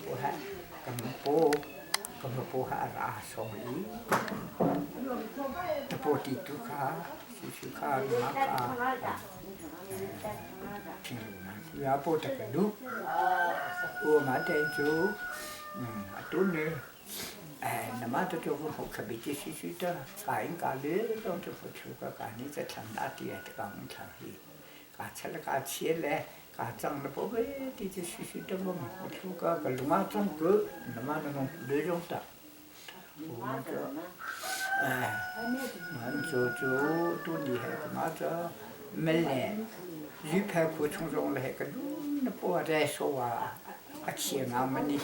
不还个波，个波还拉上伊，这波地都卡，是去卡马卡，听路呢，要波这个路，我马得就。都呢，哎，那么都就我可别这些些的，干干的，都就不出个干你在长大的这个长的，干吃了干切嘞，干长了不会的这些些的我们不出个个龙啊长个，那么那种那种的，我们这，哎，俺就就都厉害个嘛这没来，鱼排骨从中来个，那不再说啊。啊，钱啊，么你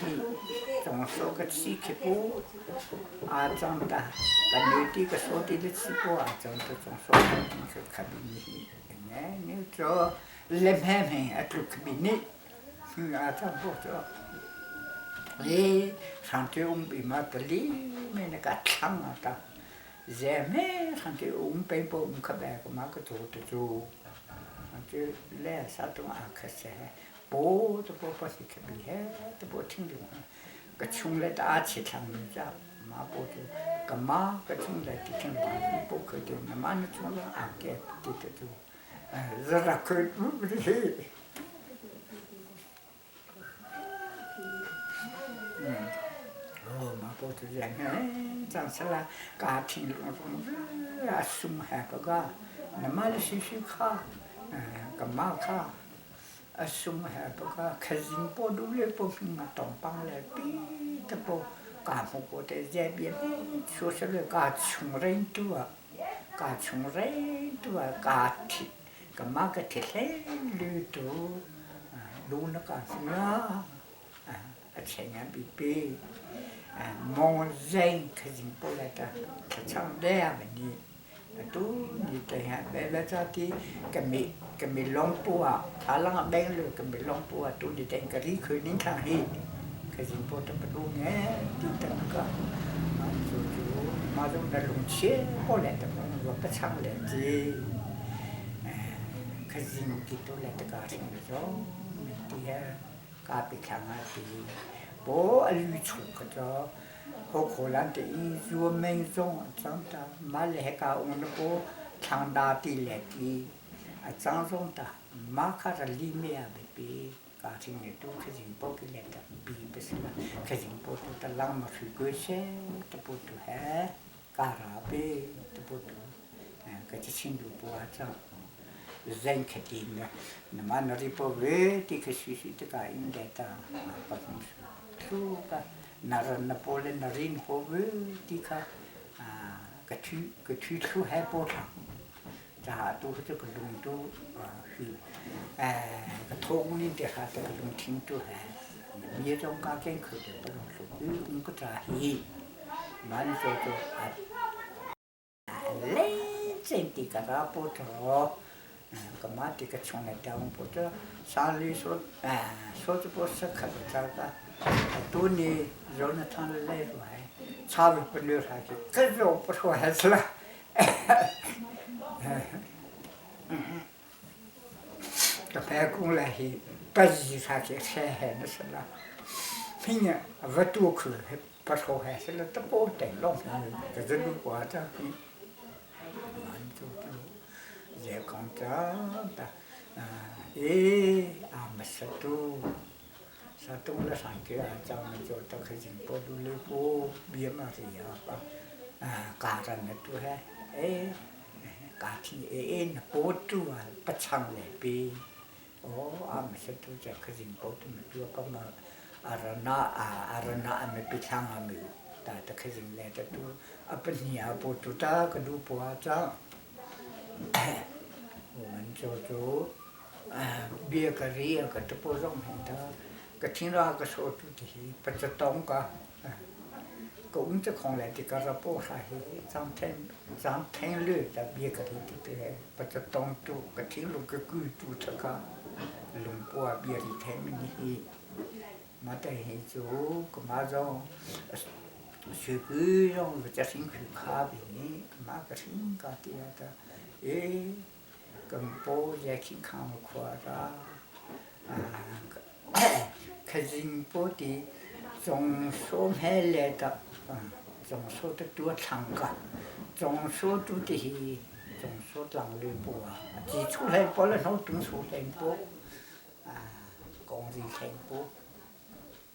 总说个七七波，啊，长大，个女的个说的的七波啊，长得总说个可比你，哎，你做来慢慢啊，就可比你，啊，长不做，哎，上次我们比嘛不理，没那个唱啊的， Zeme khang te um pe po um kha ba ko ma ka to te chu chu le sa tung a kha se po to po pa si kha bi he to po thing du ka chung le ta chi thlang ni cha ma po chu ka ma ka chung le ti thing ba po kha te na ma na chung la a ke ti te chu za ra khoi 哦，嘛波就人长出来，家庭隆中啊，松还不个，那么的洗洗卡，嗯，个嘛卡，啊松还不个，可人波都来不平啊，东帮来比得不，干活过的这边，说是来干穷人多，干穷人多，干铁，个嘛个铁嘞，路多，路那个什么。 အချိန်ငပိပိမောင်ဇိန်ခရင်ပေါ်လာတာချောင်းတဲ့မနီတူဒီတဲ့ဟာဘယ်လက်ချတီကမီကမီလုံပူအလငဘဲလကမီလုံပူတူဒီတဲ့ကရီခွနင်းခါဟိခရင်ပေါ်တပတူငဲတိတကကျူကျူမာဇုံဒလုံချေပေါ်လာတဲ့ဘောပချောင်းလေကြီးခရင်ကီတိုလက်တကာရင်ကြောမတီဟာ 咖啡看啊的，不啊绿出个叫，好可能的，做民众长大，马来个我们不长大的来的，啊长中的，马卡的里面啊比家庭的都可以不给来的，比不是嘛，可以不都的浪嘛水过些，都不都还，嘎拉比都不都，嗯，个这庆祝不啊长。 人肯定的，那么那里不会这个学习这个应该的，不同是，这个那人那波人那人不会这个啊，个区个区出海波长，这都是这个龙都啊是，哎，个通的这哈这个龙听都还，别种家健康的不能说，嗯，个咋嘿，蛮说说啊，嘞，真的个拉波头。 个嘛这个从来掉不着，上里说哎，说这不是可不咋个，多年肉那汤来说还，差不不留下去，这肉不说还是了，这白宫来是不是他去拆海的是了，明年不多口不说还是了，都不得弄，这是路过的。 也讲着的，啊，诶，俺们是都，是都了上去啊，咱们就到开始不都来不别嘛是呀吧，啊，家人的都还，诶，家庭诶那不住啊，不唱来比，哦，俺们是都在开始不都没多个嘛，阿拉那啊阿拉那俺们不唱俺们，但在开始来的都啊不尼啊不都打个都不啊张。 我们就做啊，别个人个都不容易的，个听了个说主题不知道个，啊，个我们这看来的个是不还是张天张天绿的别个人的不知道都个听了个鬼都这个，龙波别的天明的，没得很做个嘛种。学个让个家辛苦卡比，嘛个辛苦的的，诶。 跟波也去看看啦，啊，可人波的总说买来的，啊，总说的多长个，总说都的，总说浪里波啊，基础来波了，从中数来波，啊，工人来波，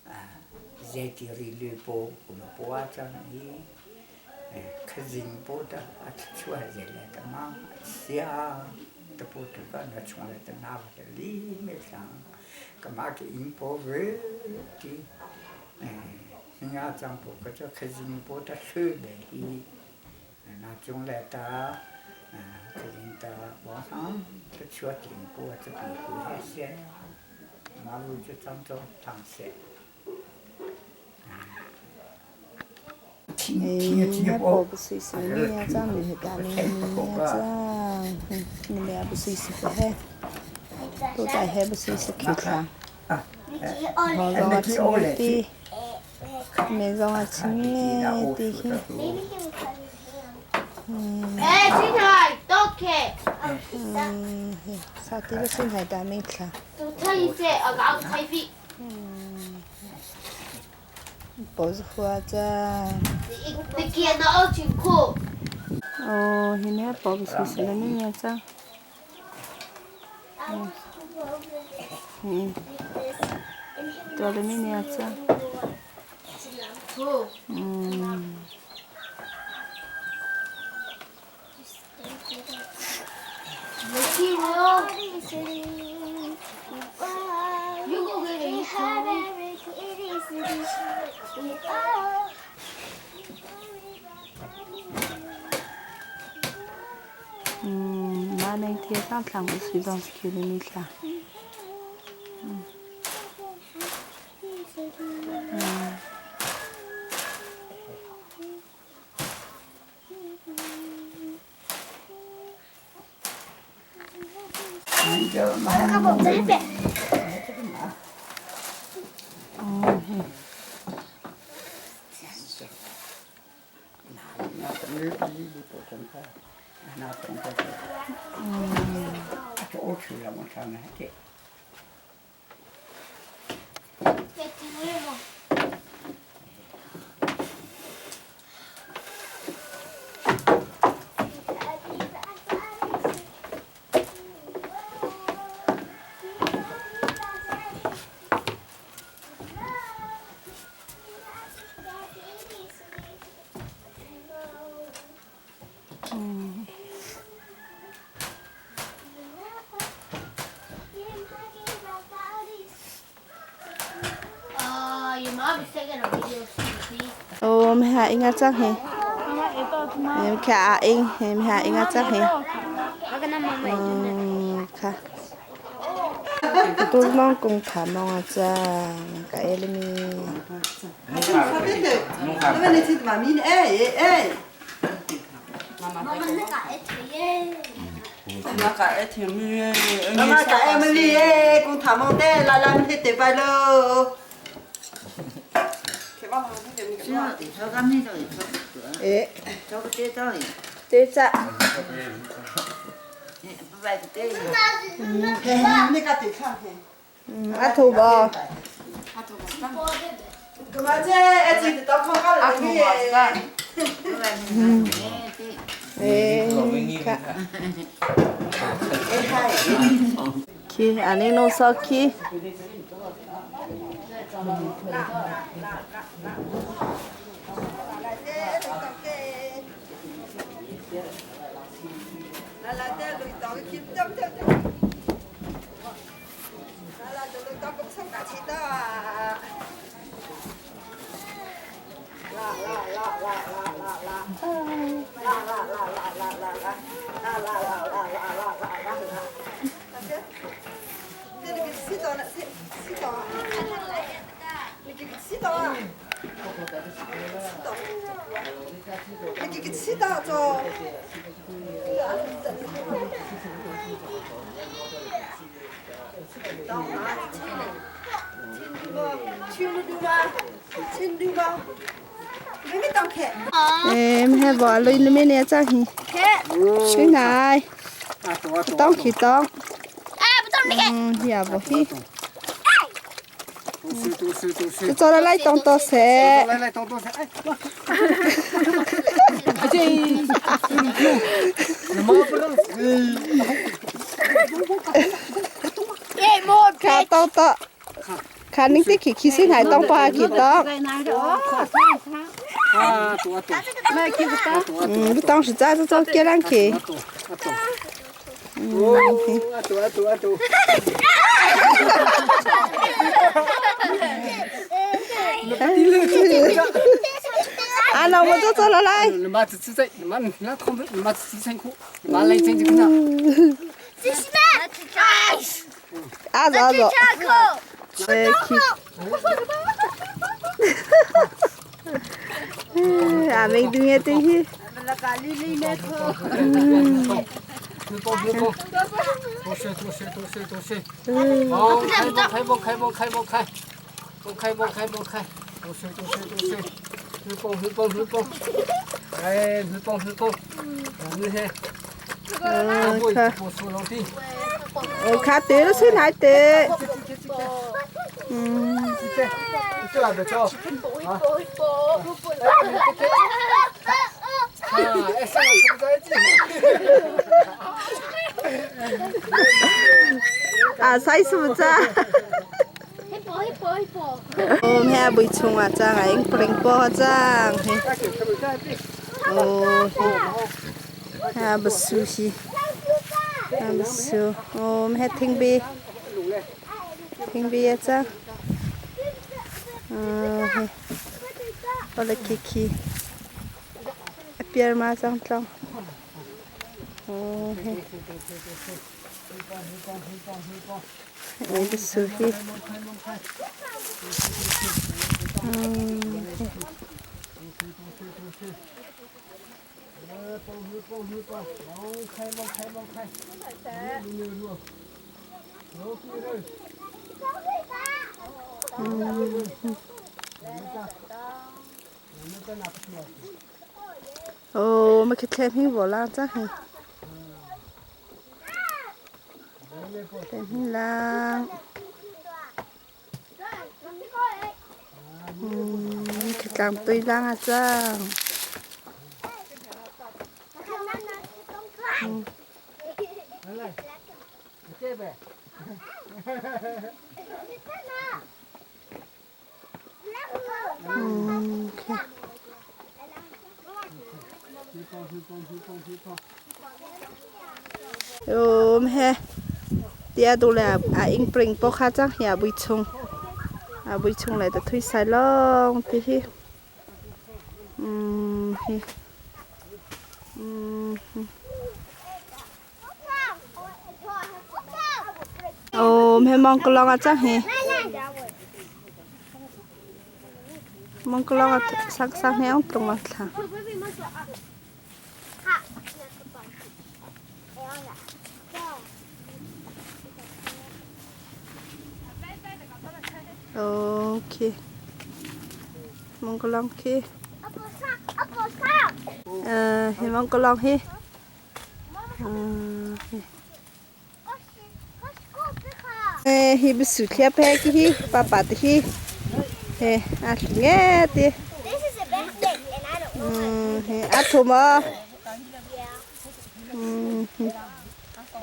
啊，在地里里波，我们波啊这样的。 可人波的啊，出来来的嘛，是啊。 的波这个那从来的那个里面上，干嘛给银波为的，哎，人家讲不个叫可人波的水来的，那从来的，嗯，可人的网上这缺金波这边会还些，马路就当做汤水。 那波不是是你张你干你张，你俩不是是嘿，都在嘿不是是去看，我让我吃的，没让我吃的的。哎，青海都可。 sa ti le sin hai da ming thla. 包子花子。哦，现在包子是了没样子？嗯，多了没样子？嗯。Ma nei thia sang thlang u sui bang sikhi le mi thla. Ô, mẹ hạ inga chắc he. Em khá ing, em hạ inga chắc he. Khá. Tôi mong cùng thả mong à cha, cái elimi. 妈个爱么哩哎，公他们的来来，你得拜喽。 诶，对着。嗯，阿土无。干嘛这？哎，这到考考了你。嗯。诶，看。去，安尼弄少去。 Em hay bỏ lên nó mới nè chắc hì. Cái này. Tông khí tông. Ừ, hiểu bỏ khí. Tôi cho nó lấy tông to sẽ. 来来，东东哎， Khá tông to. Khá nín tích khí khí sinh hải tông qua khí tông. Ừ, cái tông是在这做给人去。哦，阿杜阿杜阿杜。啊，那我就走了来。你妈只只在，你妈那他们，你妈只辛苦，你妈来真就跟他。阿走阿走。哎，去。À mình đừng nghe tiếng hi. 多谢多谢多谢多谢。好，开播开播开播开播开，开播开播开，多谢多谢多谢。Khá tế nó xin hai tế. À sai số cha. Ôm he bùi chung à chang à anh pring po chang he. Oh ha basu hi. Ha basu. Ôm he thing bi. Thing bi à chang. He. Ola kiki. Apiar ma chang tlang. Oh he. Ai basu hi. Ồ, mà cái thèm hình vỏ lan chắc hả? Thèm hình lang. Cái tlang tôi lang à chang. Okay. Ôm he tia đồ là à in pring po kha chang ya bui chung à bui chung lại ta thui sai long ti hi hi ôm he mong klong à chang he mong klong à sang sang he ong tlong ma thla. Ok. Mong klong khi. He mong klong hi. Hi bisu thlia pe ki hi pa pa ti hi. He a nghe ti. This is the best thing, and I don't want He a thu ma.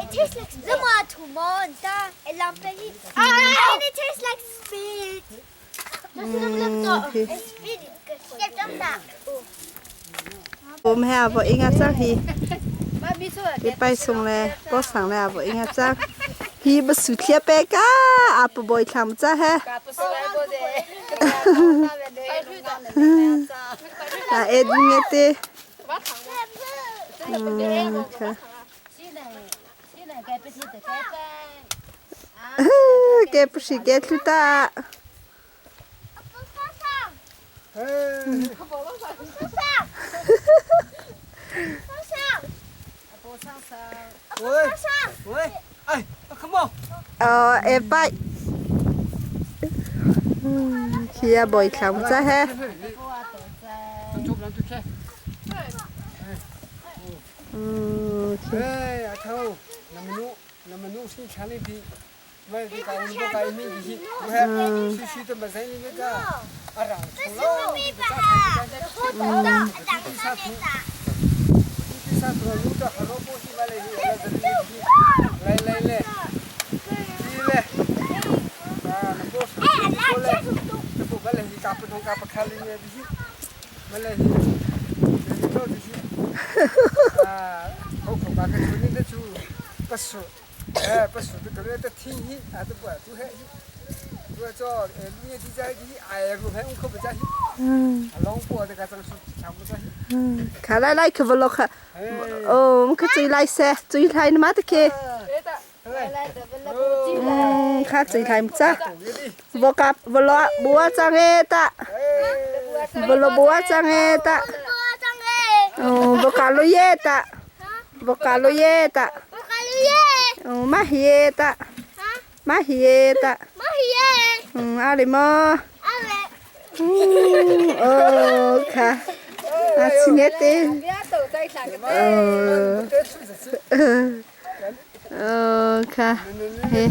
It tastes like And it tastes like spit. Spit. Ôm he vợ inga chắc hi. Đi bay xuống le, có sáng le vợ inga chắc. Hi bớt su thia pe ka, à bờ bồi thầm chắc he. À ed nghe tê. Cái bớt gì cái thứ ta. Em bay. Kia bồi thầm chắc he. Khá lại lại cái vlog hả? Ồ, cái chơi lại xe, chơi lại nó mát kì. Khá chơi lại một chút. Vô cặp, vô lọ, búa chăng ê ta. Vô lọ búa chăng ê ta. Vô cả lô yê ta. Vô cả lô yê ta. Má hiê ta. Má hiê ta. A lì mơ. 哦，看，啊，亲爱的，哦，哦，看，嘿，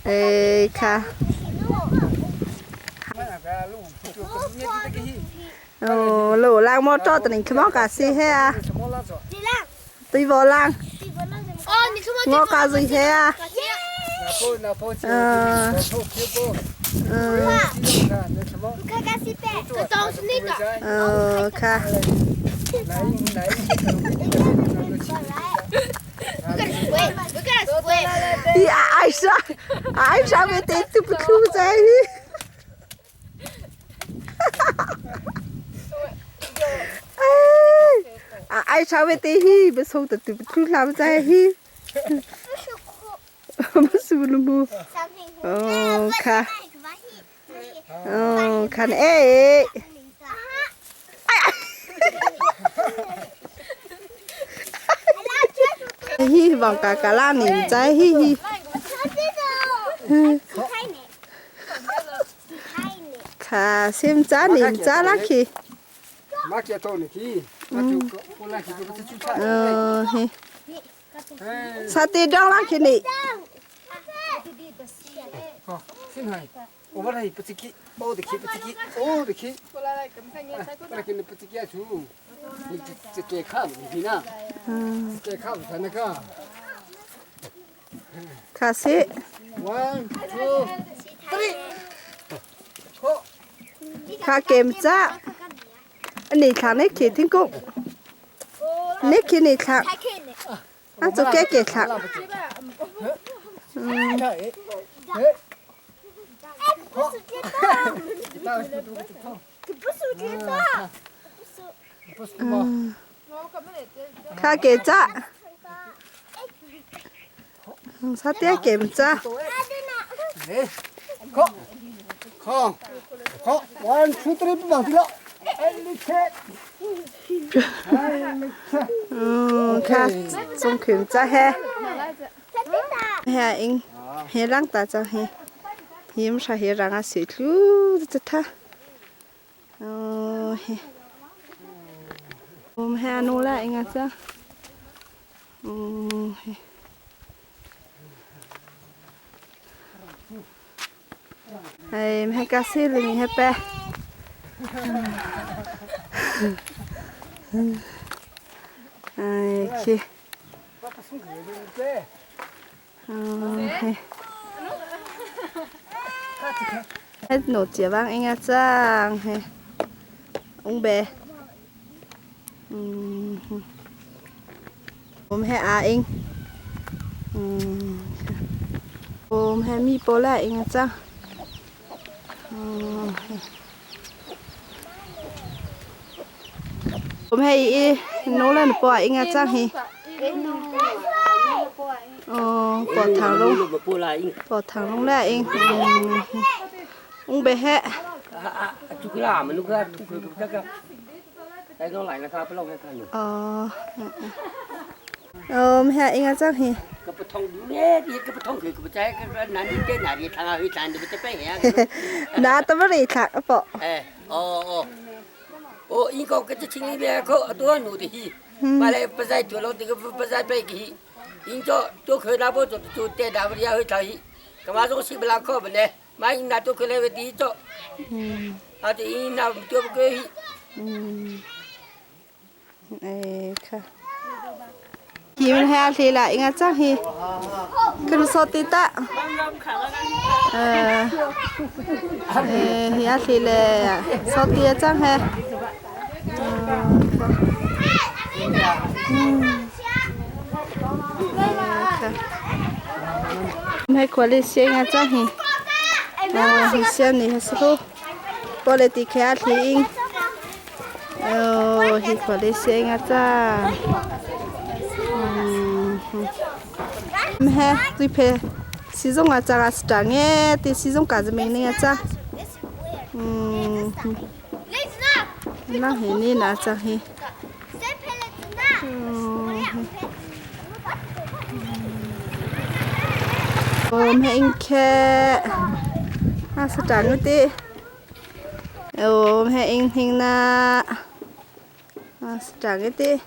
哎，看。哦，路lang mo cho tụi mình không cả xí he à? Tuy vô lang. Ngô cả gì he à? Ờ. Ờ. Ờ, khá. Ja, ai sa, ai sa với tên tụi mình không dây. 爱上为得去，不送的对不住他们在去。不是不不，哦看，哦看哎，哎呀，希望嘎嘎啦你在嘻嘻。看，现在你在哪去？ờ he sao tiền đâu lắm khi nè khá sĩ khá kèm cha anh này thằng này khi thiên cung này khi này thằng à cho cái cái thằng khá kèm cha sao tiếc kèm cha 1, 2, 3, 4, 看中权在嘿，嘿因嘿人大张嘿，伊毋是嘿人啊水路这他，哦嘿，我们还努来应该是，嗯嘿。哎，还干啥了？你还白？哎，去。嗯嘿。哎，nổ chĩa vang anh à chang嘿，ông bè. ผมให้อาเองผมให้มีโปล่าเองอ่ะจ้าผมให้อีโน้เล่นปอเองอ่ะจ้าฮีอ๋อปอทางลงปอทางลงแล้วเององเบะอ๋อเออแม่เองอ่ะจ้าฮี那怎么来看不？哎，哦哦，哦，应该跟这清里边可多努的去，买来不在做了这个不在背去，应做做可那不做做电那不也会做去，干嘛做西不拉可不呢？买那做可来个地做，啊就应那做不过去。嗯，哎看。hi mình hay thì lại nghe chắc hi cứ số tí ta ờ hi thì là số tí chắc ha hay quản lý xe nghe chắc hi hi xe này hay số bỏ lại tí kia thì ờ hi quản lý xe nghe chắc mẹ tôi phải sử dụng à cha là nghe thì sử dụng cả mình nghe cha nó hiện đi là cha hi. Mẹ khe a sa trắng ti mẹ in hình na a sa trắng ti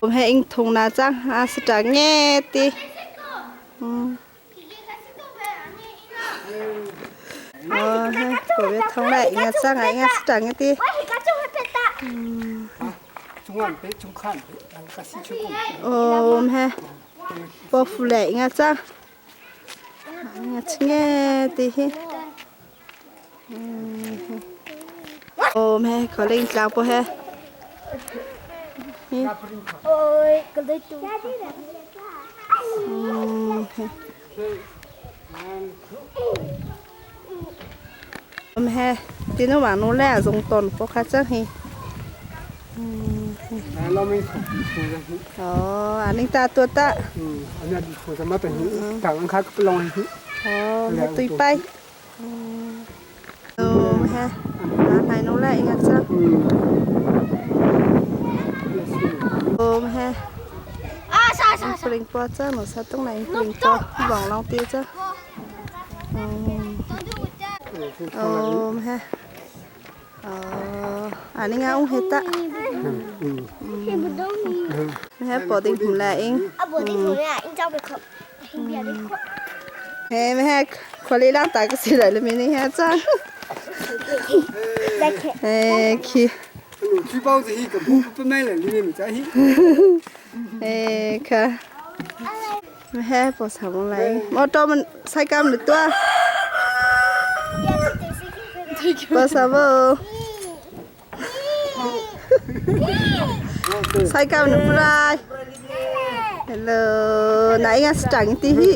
mẹ in thùng na chăng a sa trắng nghe ti ờ cổ biết thông lại nghe chăng ấy nghe sa trắng ti ồ mẹ bỏ phụ lệ nghe chăng nghe ti hi ô mẹ có lên tao po he Ôi, cái đấy tu. Mẹ tí nó bảo nó lẹ dùng tồn po khá chắc hi. Ờ, anh ấy ta tua ta. อันนี้ถูกสมัติหิต่างคักลองหิ Ờ, mẹ tùy bay. Ờ, mẹ. Này nó lại ngắt sao? Ờ, mẹ. Pling po chứ, nó sao tông này pling po, vòng long tiêu chứ. Ờ, mẹ. Ờ, anh ấy ông hết ta. Mẹ bỏ tiền hùng lại anh. À, bỏ tiền hùng lại, anh cho về khổ. Mẹ mẹ, ขอลีล่างตาก็สิไหลเลยไม่นี่ฮะจ้าเอ้ขี้ 举报这些个不不买了，你们没在意。 เอ้ค่ะแม่ปวดสมองไหลมอตมันใส่กำหรือตัวปวดสมองใส่กำหรือเปล่าฮัลโหลไหนงานสจังตีฮิ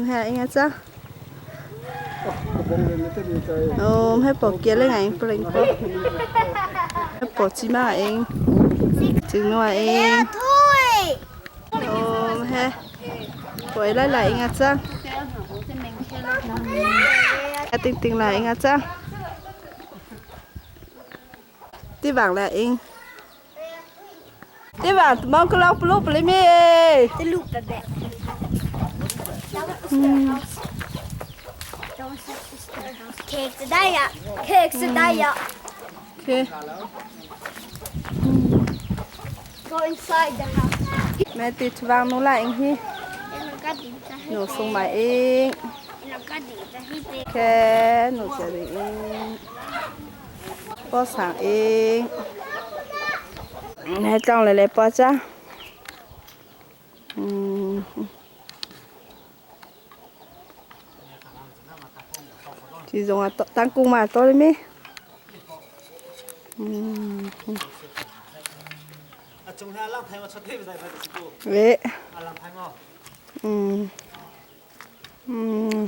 mẹ nghe chưa? Ồ, hay bỏ kia lên ngày bỏ lên bỏ. Bỏ chi mà em. Chừng ngoài em. Ồ, hay. Bỏ lại lại nghe chưa? Tinh tinh lại nghe chưa? Tí vàng lại em. Tí vàng mong cứ lau lúc lấy mi. Lúc bẹ. Kek ja. Kek ja. Okay. Go inside the house. Mẹ tịt vàng nó lại anh hi. Nổ sung mày anh. Okay, nổ sẽ đi anh. Bỏ sáng anh. Mẹ trong lại lại bỏ ra. Chỉ dùng là tăng cung mà tôi đi mi. Vậy.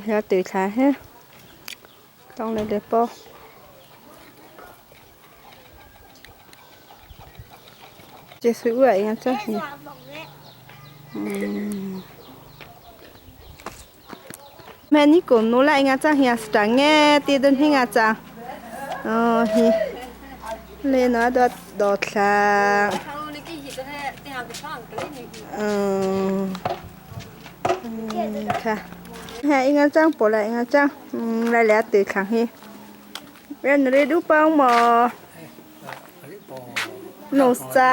Ra từ khá hết. Tông lên đẹp po. Chỉ sữa vậy nha chắc. Mẹ ní cổ nô lại ngã cha hià sáng nghe tì đơn hi ngã cha. Ờ hi. Lên nó đọt đọt là. Ừ. ค่ะฮะอิงาจังปอละอิงาจังลายแล้วตื่นขังฮีเรียนเรียนดูปังหมอหนูซ่า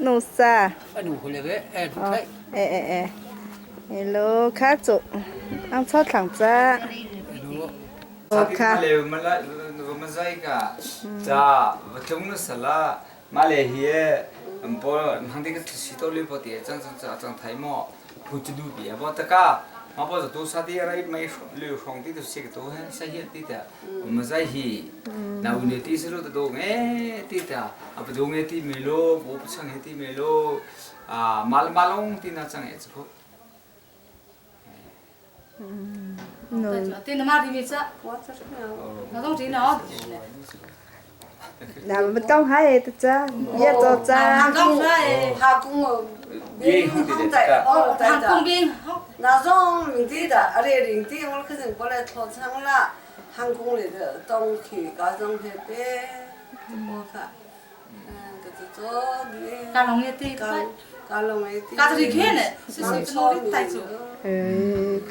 หนูซ่าเอเอเอเฮลโลค่ะจุอังชอบขังจ้าโอค่ะ เลวมาละมาใจกะจ้าวัตถุนสละมาเลเฮียปอทังที่ก็สิโตเลยปอตีจังจังจังไทยมอพูดดูเบียบอตะกะมาปอจะตัวสัตว์อะไรไม่เลือของที่ตัวเสกตัวเฮใช่เฮียตีแต่มาใจฮีนาอุเนตีสรุปตัวเงตีแต่อะปดูเงตีเมโลบุปชังเฮตีเมโลอ่ามาลมาลงตีน่าจังเอจพ ตีนมาดีมิจ้ะเราต้องตีเนาะ 那我们刚还的จ้也做จ้ 刚才哈工哦，哦，工兵，那种明天的，阿里明天我可能过来考场了，航空里的东去高中去的，我看， Ka long ye ti ka long ye ti ka tri khe ne si si no ri tai chu.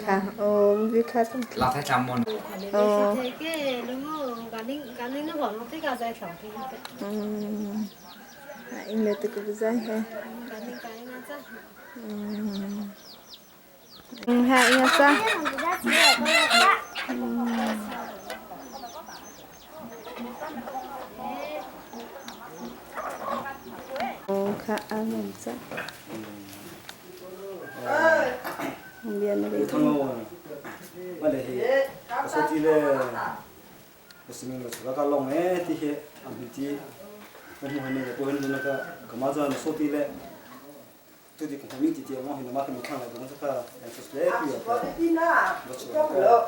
ค่ะโอ้วิคัส 老太长毛。 哦。嗯，应该这个不在嘿。嗯。嗯，哈，应该是。嗯。哦，看安能在。边那个。 มาเลยสตีเลยสมิงเราก็ลงเอ๊ะที่เฮอันที่มันหัวนี่ก็เห็นแล้วก็ก็มาจะสตีเลยตัวที่ผมมีที่เดียวมันเห็นมาคือมีข้างไหนตรงนั้นก็อย่างสุดเลยพี่อ่ะก็ช่วย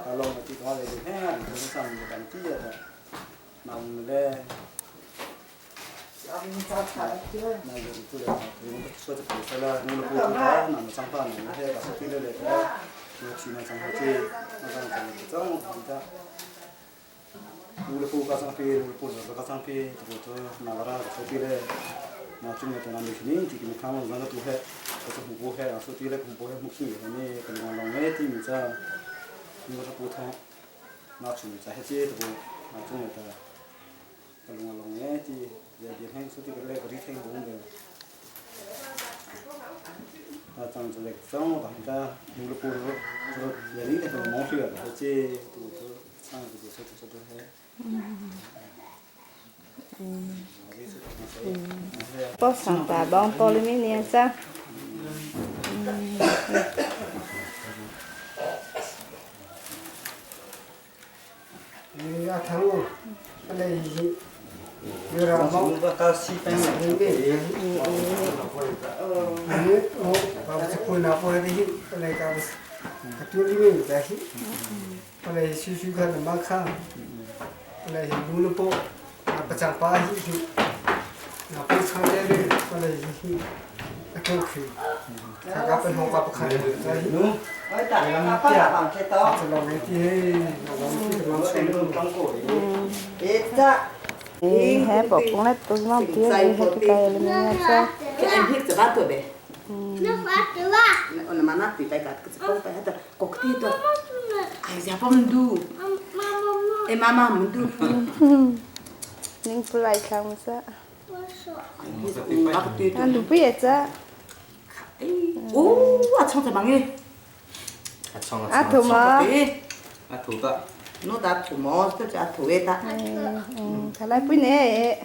ก็ลงที่ก็เลยเฮ้ยตรงนั้นสั่งกันที่อ่ะนำเลย那个做了，我们说这比赛了，我们不做他，那么长发，那么还把手机来来，我去那长发去，那张长张的，我的不加上飞，我的不是加上飞，这个那个啦，手机嘞，那中国的那没钱，这个没看我那个都还，这是不还，手机嘞不还木星，那个那弄那地名字，你说不通，那出在还接这个，那中国的，个弄弄那地。เดี๋ยวให้สุดที่ก็เลยก็รีเทงบุ้งเลยอาจารย์จะเล็กจ้องต่างกันมูลปูรถอย่างนี้แต่ตัวมองเชื่อเจ้ตัวตัวสร้างตัวสุดสุดให้ ปอสังตาบองปอลิมิเนียจ้ะ 阿汤哦，来。 hè bỏ cũng lại tôi mong tiếc hết cái cây lên nha cha cái anh biết từ bát tuổi bé nó phát từ ba nó mà nát thì phải cả cái bông phải hết cọc ti tôi ai ra bông du em mama muốn du nhưng tôi lại không sao anh đủ biết cha ô à xong rồi bằng nghe à thù mà à thù ta nó đã thủ mò tức là thủ ấy ta 佢来半年。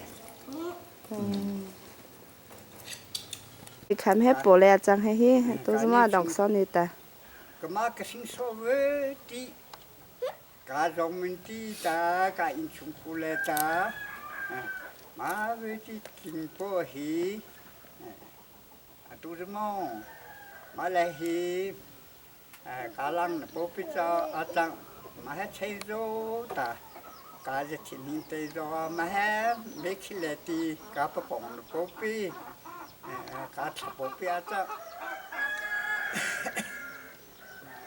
你看迄玻璃啊，脏兮兮，都是嘛弄酸的哒。 ကမကစင်းဆိုဝဲတီကာဇုံမင်တီတာကာအင်ချုံခုလေတာမာဝဲတီကင်ပိုဟီအတူရမောမလဲဟီကာလန်ပိုပိချာအတန်မဟချေဇိုတာကာဇချနင်းတေဇောမဟမေခိလေတီကာပပောင်ပိုပိကာချပိုပိအတ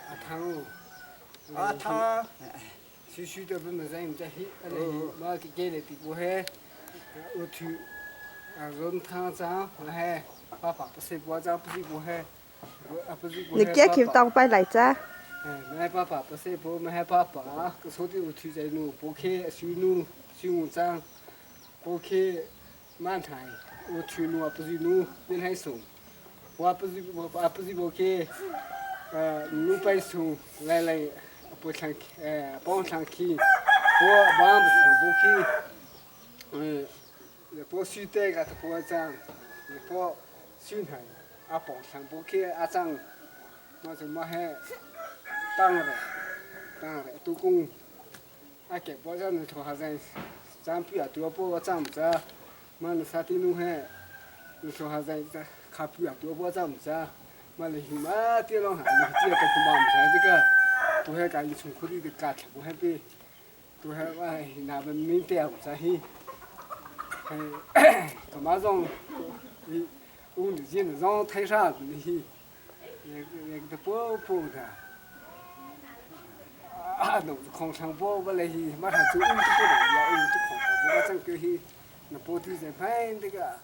阿汤阿汤， 徐徐的不么在在黑，阿来马给给了的不黑，我去，啊人汤脏不黑，爸爸不是我脏不是不黑，我啊不是 你叫佢当拜来咋？ 哎，买爸爸不是不买爸爸，个手的我去在路不开水路水五脏，不开满台，我去路不是路变还松，我不是我不是不开。 呃，五百数来来，不上呃，帮上去，我帮不上不去，嗯，不输得个不涨，不输台，啊帮上不去啊涨，我就没还当了，当了，都讲，啊给不涨你说还在，涨比啊多不涨不涨，嘛你啥地弄还，你说还在在卡比啊多不涨不涨。 嘛哩嘛，这拢哈，你这个恐怕唔使这个，都系家己从苦里头夹出来比，都系我那边面对唔使去，系，干嘛种，你我们这种太啥子你，那那个不不的，啊，弄空场波不来去，马上就乌就不能要乌就空场波，我真叫去， Na pawti zei hmain tikah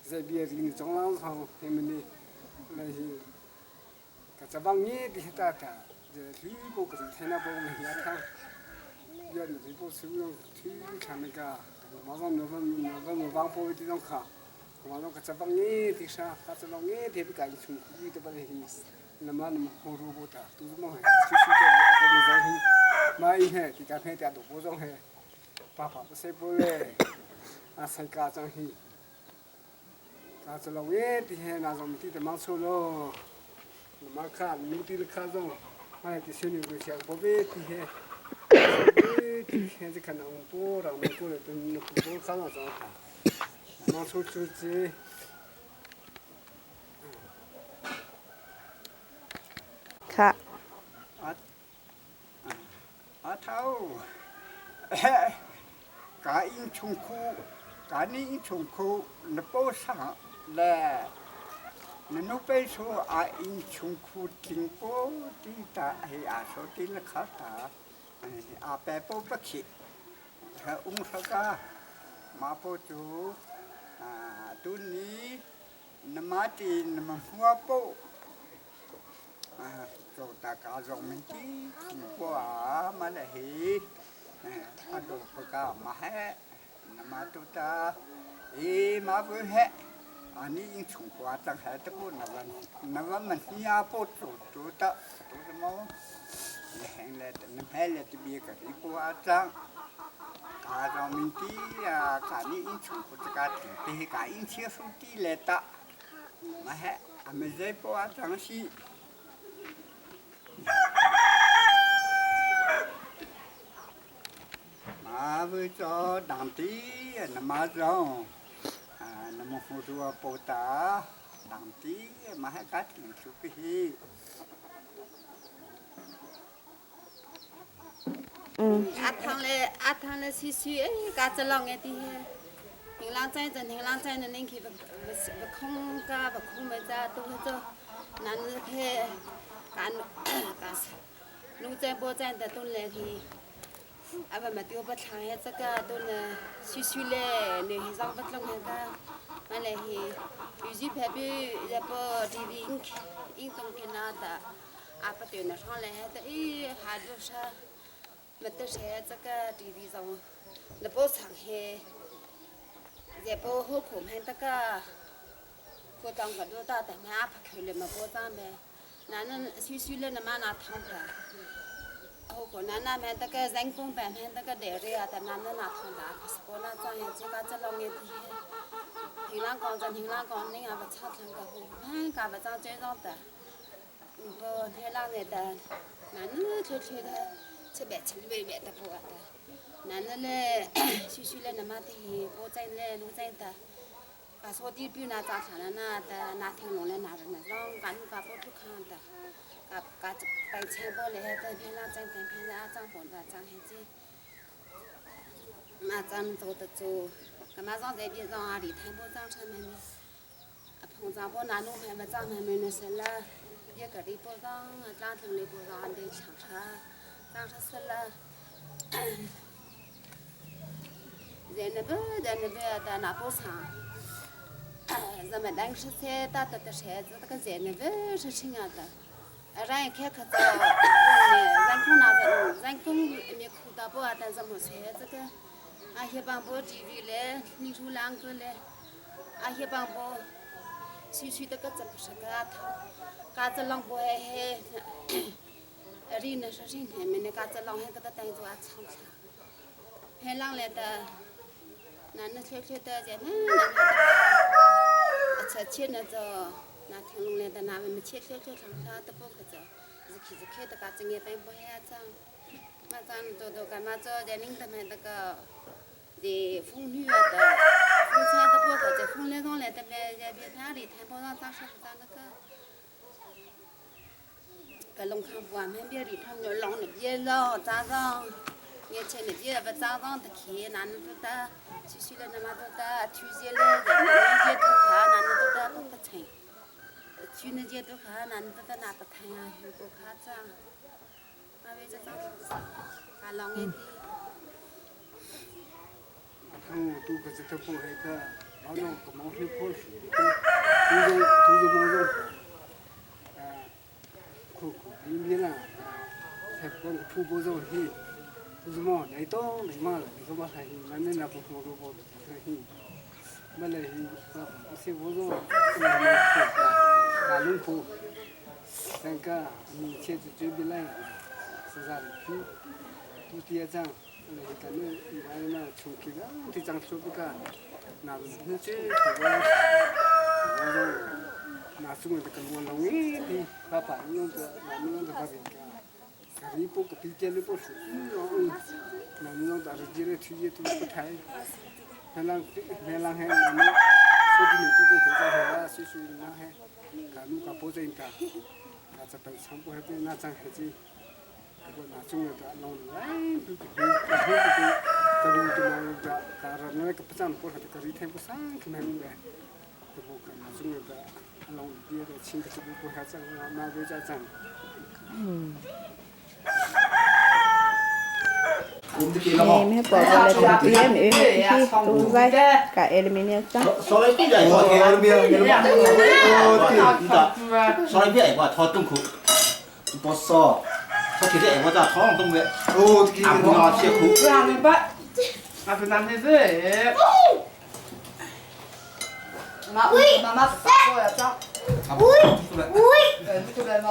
zei bia ri ni cong lang thong he mani le hi ka cabang nge ti ta ta je hlui po ka thena po me ya tha bia ni ri po su yong thi than ka ma zong no ma ma ma bang po ti zong kha ma zong ka cabang nge ti sha ka cabang nge ti ka chung ku te ba hi na ma na ho ru bo ta tu mo he su su te ko ma zong hi ma i he ti ka phe ta do bo zong he pa pa se po le a sai ka chang hi ka cha lo nge ti he na zong ti te mang chu lo ma kha nu ti kha zong ma ti se ni ko sia bo be ti he ti he ji kha na un po ra mo ko le tu nu ku bo kha na zong ta mang chu chu chi ค่ะ 阿头，噶因穷苦，噶你穷苦，你不上来，你奴贝说阿因穷苦挺过的大，嘿阿说的了卡大，阿白不不去，他翁说个马不住，啊，都你，你妈的你们活不？做大家用民的，过啊，嘛来嘿，啊都不干嘛嘿，那么都打，诶嘛不嘿，啊你应从瓜张还得不那么那么们也不做做的，做什么？你来的，你还来的别个你不阿张。家长们的啊，家里应从不这个地，家应切手地来打，嘛嘿，俺们这不阿张西。 马为着当地那么着，啊，那么付出不大，当地嘛还家庭出不起。 阿汤嘞，阿汤嘞，细细哎，家只老眼的嘿，平浪在这，平浪在那，恁去不不不空家不空么子，都去做，那是去干干啥？路在不在的都来去，阿不嘛丢不长嘿，这个都呢细细嘞，你去上不中那个，嘛来去，有时偏偏也不地里应应东去那的，阿不丢那上来还得哎，还就是。没得谁这个地里上，那不上海，也不好看那个，我当个多大的俺不去了嘛，不长呗，哪能岁岁了那么拿汤吧？好过那那边那个人工办那个代理啊，但哪能拿汤吧？不是过那张眼这个这老眼的，平常讲着平常讲，你也不差汤个好，俺家不长嘴上的，不太浪的，哪能吃吃的？吃饭吃了饭的不的，哪能嘞？休息了那么的，不在嘞，路在的，噶说的比那早上了那的，那天弄来那人那让干干不不看的，噶噶白菜包嘞，等片那整等片那长房的长海子，那咱做的做，干嘛上这边上阿里摊不长成门，碰上不那弄还没长门门那是了，一个里不长，长成里不长得抢车。当时是了，在那边在那边在那包场，咱们当时在打的的车子，那个在那边是什样的？人开可早，人工那个人工没苦到不啊？但是没车这个，啊些帮不地里嘞，你说两个嘞，啊些帮不，水水的个怎么是个头，嘎子啷不嘿嘿。里那是谁呢？没那嘎子浪还给他带着啊，唱唱。还浪来的，那那小小的在那那，切切那着，那听弄来的那我们切小小唱唱都不可着，是开是开的嘎子眼白不还脏，那咱多多干嘛做在领导们那个，在妇女的，妇产的不可在妇女上来的没在别他里谈不上咋说咋那个。个龙康不啊，们别里头牛龙那边了，早上，年前那边不早上的去，哪能都得，去去了那么多的，去些了，那些都看，哪能都得不不成，去那些都看，哪能都得拿不疼啊，如果夸张，那为这张，把龙眼的。tu ka se po he ka ma no ka mo he po su tu zo tu zo mo zo khu khu ni ni la se po phu bo zo hi tu zo mo nei to nei ma la zo ma hi na ne na po mo ro bo hi ma le hi se bo zo na mo ka lung phu 三个明天就准备来，是啥的？都点账，那个那那那出去个，这张出不个，那那这个，我说那是我的个我弄的，爸爸弄的，那弄的爸爸个，个你不个比较你不熟，那弄的是这个直接都不太，那那那那还那那，说的你都不回家回来，岁数那还，看侬个保证个。这本全部还被那张海子，不过那中了的弄来，不不不不不，这个就那个，搞了那个不长不好的，搞一天不上可能的，这不可那中了的弄别的，请个这不不还长，那那家长。嗯。Mẹ bỏ vào là tiền tiền ừ tu dây cả aluminium chắc. 所以别话掏东苦，不少，他现在我在掏东的，哦，俺不拿切苦。妈妈过来装。喂喂，你过来吗？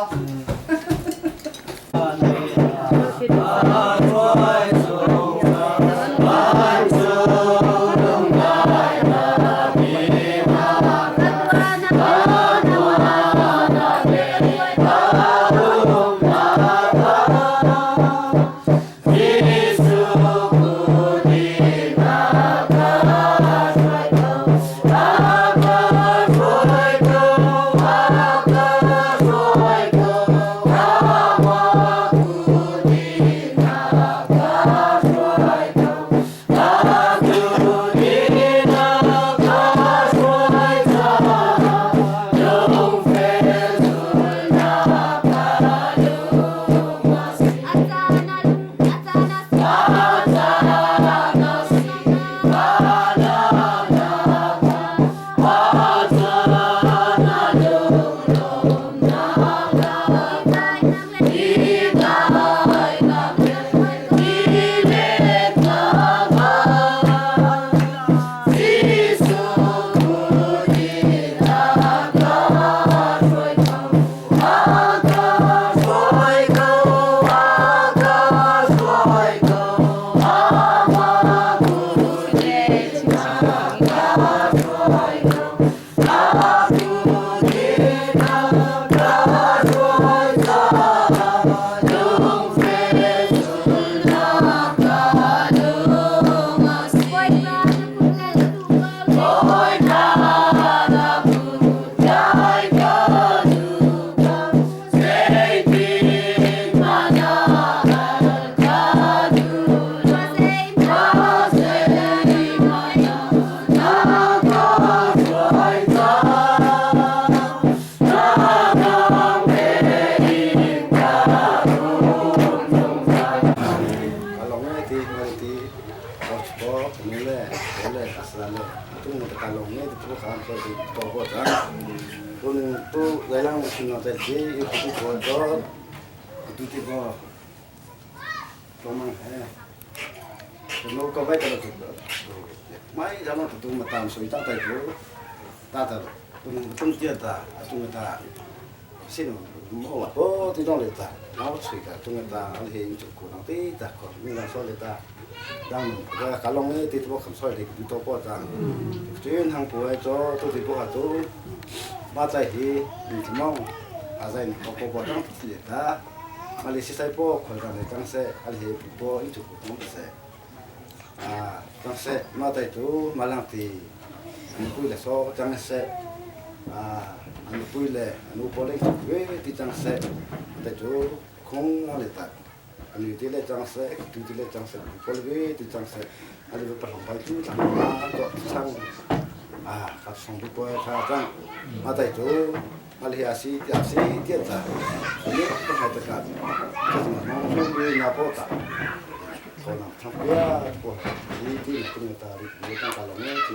thona thang ya po ni ti na ta ri ni ta ka la ne ti.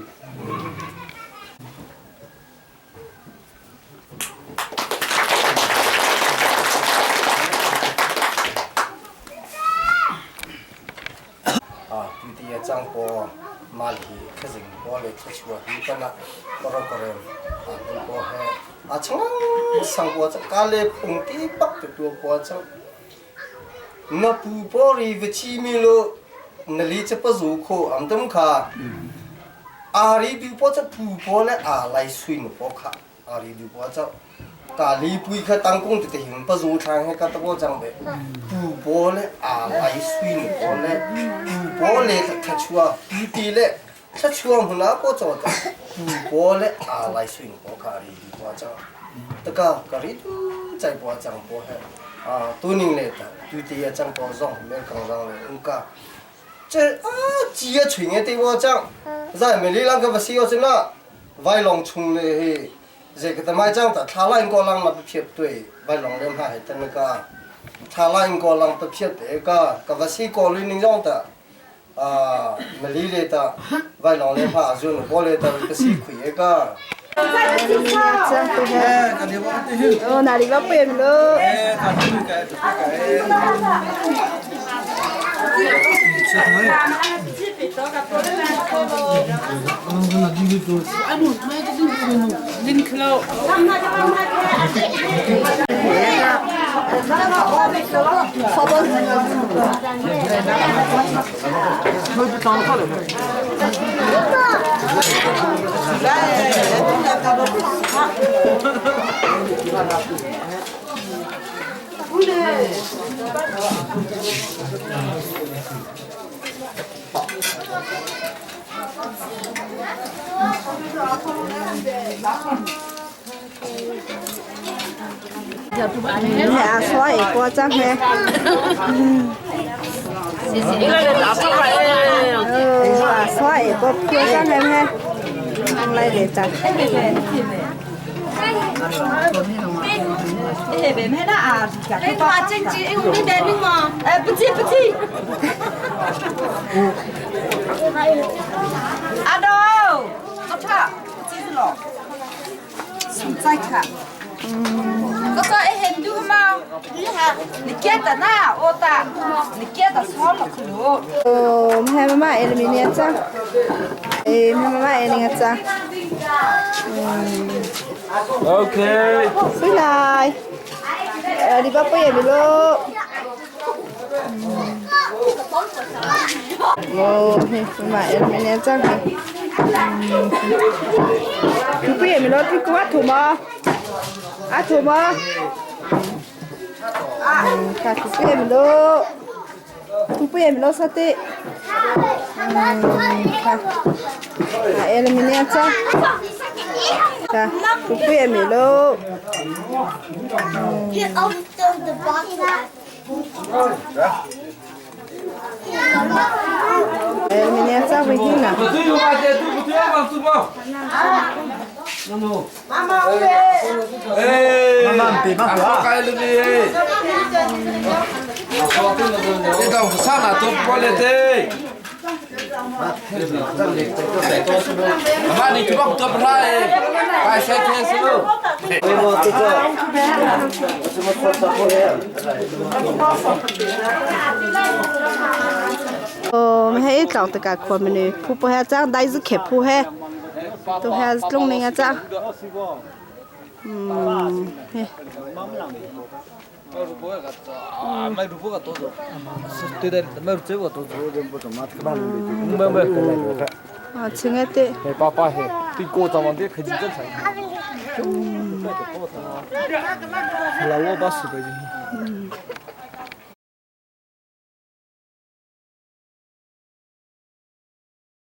啊，对的也张波，马里克人波来出去啊，你看那巴拉个人啊，你波还啊，从上过这家里碰地北的多波这，那不波里不起米喽，那里这不入口，俺们看，阿里比波这不波嘞啊来水呢波卡，阿里比波这。กาลีปุยค่ะตังกงติดหินปะจูทางให้กัตโกจังเบปูโบเลอาไลสุยนโบเลปูโบเลทัชัวปีตีเลทัชัวหุนาโกจอดปูโบเลอาไลสุยนโบคารีดีกว่าจังตะกากะรีดูใจบัวจังโบเฮ啊，多年来的，对这些张包装没刚上来，我讲，这啊，几个锤的对我讲，在美丽啷个不是要真那，外龙冲的嘿。这个他妈讲的，他那个人那不撇对，外龙人还的那个，他那个人不撇对个，个不是过滤那种的，啊，没理来的，外龙人怕就过来的不是亏个。哦，哪里个不用了？ 阿衰过张嘿。哦，阿衰过漂张嘿嘿，来来张。哎，别买了啊！哎，花经济，哎，我没带命吗？哎，不急不急。阿东，我吃，不急是咯。再看。我说哎，很多嘛，你给的那我的，你给的少了可多。哦，妈妈妈，哎，明年张，哎，妈妈妈，哎，那个张。嗯。 OK。回来。你爸爸也没咯。哦，嘿，妈，哎，明年张嘿。嗯。不也没咯，这个阿土吗？阿土吗？嗯，看不也没咯，不也没咯，啥的。嗯，看，哎，明年张。看，不也没咯。哎，明年早回去呢。不对，我把这对不对啊？对不？妈妈，哎，妈妈，别忙了，该了的。这个上哪都过来的。妈，你去帮我不来，快些开始喽。哦，还找这个可没呢，铺不还长，但是开铺还，都还是弄那个长。嗯，嘿。啊，亲爱的。爸爸嘿，对过早往的开始正常。老我把十块钱。